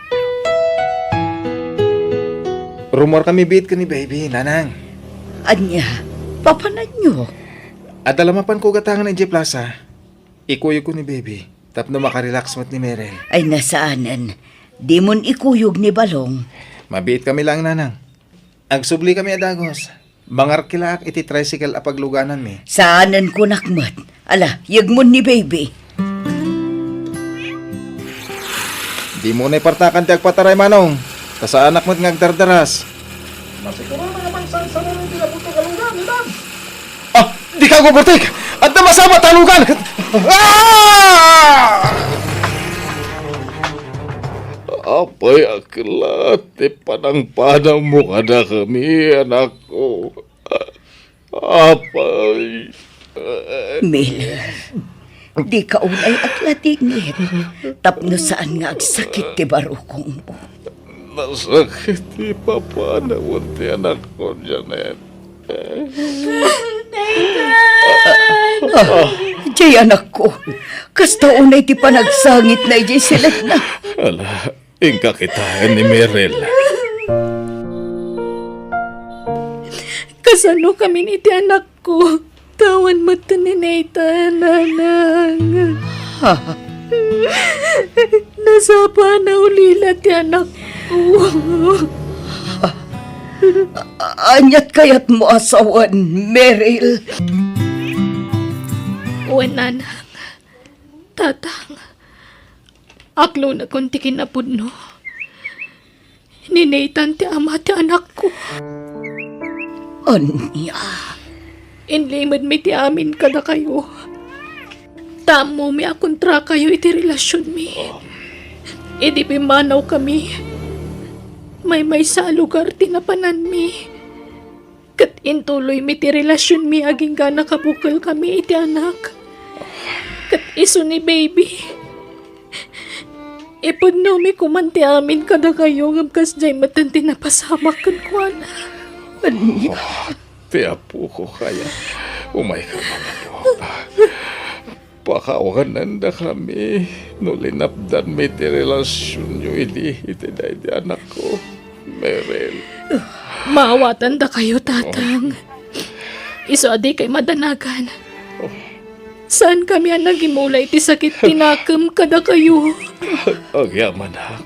Rumuarkami biit ken ni baby, Nanang. Ania, papananyo? Adda la mapanko gatangen idiay plaza. Ikuyogko ni baby tapno makarelax met ni Merel. Ay, saanen. Dimon ikuyog ni Balong. Mabiitkami laeng, Nanang. Agsublikami a dagus. Mangarkilaak iti tricycle a paglugananmi. Saanen kunak met. Ala, yegmon ni baby. Dimo unay partakan ti agpataray, Manong. Ta saanak met nga agdardaras. Masigurona nga mangsangsangaran ti naputok a lugan, Iban. Ah, dika agbuburtek! Adda masabat a lugan! Ah! Apay a kellat ti panangpanawmo kadakami, anakko. Apay. Miller, dika unay agladingit tapno saan nga agsakit ti barukongmo. Nasakit ti papanawon ti anakko, Janet. Nathan! Ah, jay anakko, kasta unay ti panagsangitna idiay selekna. Ala, inka kitaen ni Merel. Kasano kami iti anakko? Tawan met ni Nathan, Nanang. Ha? Nasapa a naulila ti anakko. Aniat kayatmo a sawen, Meril? Wen, Nanang. Tatang, aklonakon ti kinapudno. Ni Nathan ti ama ti anakko. Ania? Inlimedmi ti amin kadakayo. Ta ammomi a kontrakayo iti relasionmi. Idi pimmanawkami, maymaysa a lugar ti napananmi. Ket Intuloymi ti relasionmi agingga nakabukelkami iti anak. Ket isu ni baby. Ipudnomi koman ti amin kadakayo ngem kasdiay metten ti napasamak kenkuana. Ania? Oh, ti apoko, Kaya. Umayka man, apo. Pakawanendakami no linapdanmi ti relasionyo idi iti daydi anakko, Meryl. Maawatandakayo, Tatang. Isu a dikay madanagan. Oh. Saankami a nagimula iti sakit ti nakem kadakayo. Agyamanak.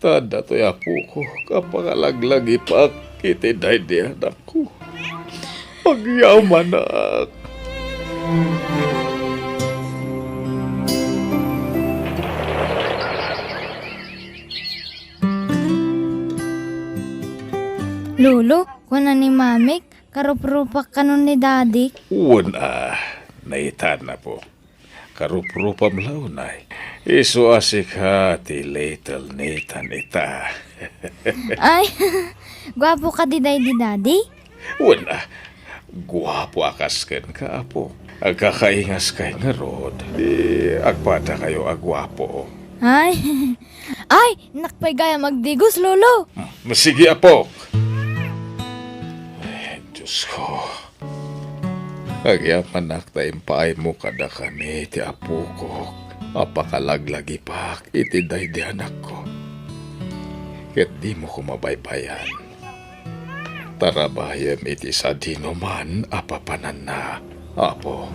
Ta adda toy apoko a pakalaglagipak iti daydi anakko. Agyamanak. Lolo, kuna ni Mamik, karuprupak kano ni Dadik? Wen a, naitan, apo. Karuprupam la unay. Isu a sika ti little Nathan ita. Ay, guapo kadi daydi, Daddy? Wen a, guapo a kas kenka, apo. Agkakaingaskay ngarud, di agpadakayo a guapo. Ay, ay, innak pay gayam agdigos, Lolo. Hmm, sige, apok. Ay, Diyos ko. Agyamanak ta impaaymo kadakami ti apokok a pakalaglagipak iti daydi anakko. Ket dimo koma baybay-an. Tarabayem iti sadinoman a papananna, Apo.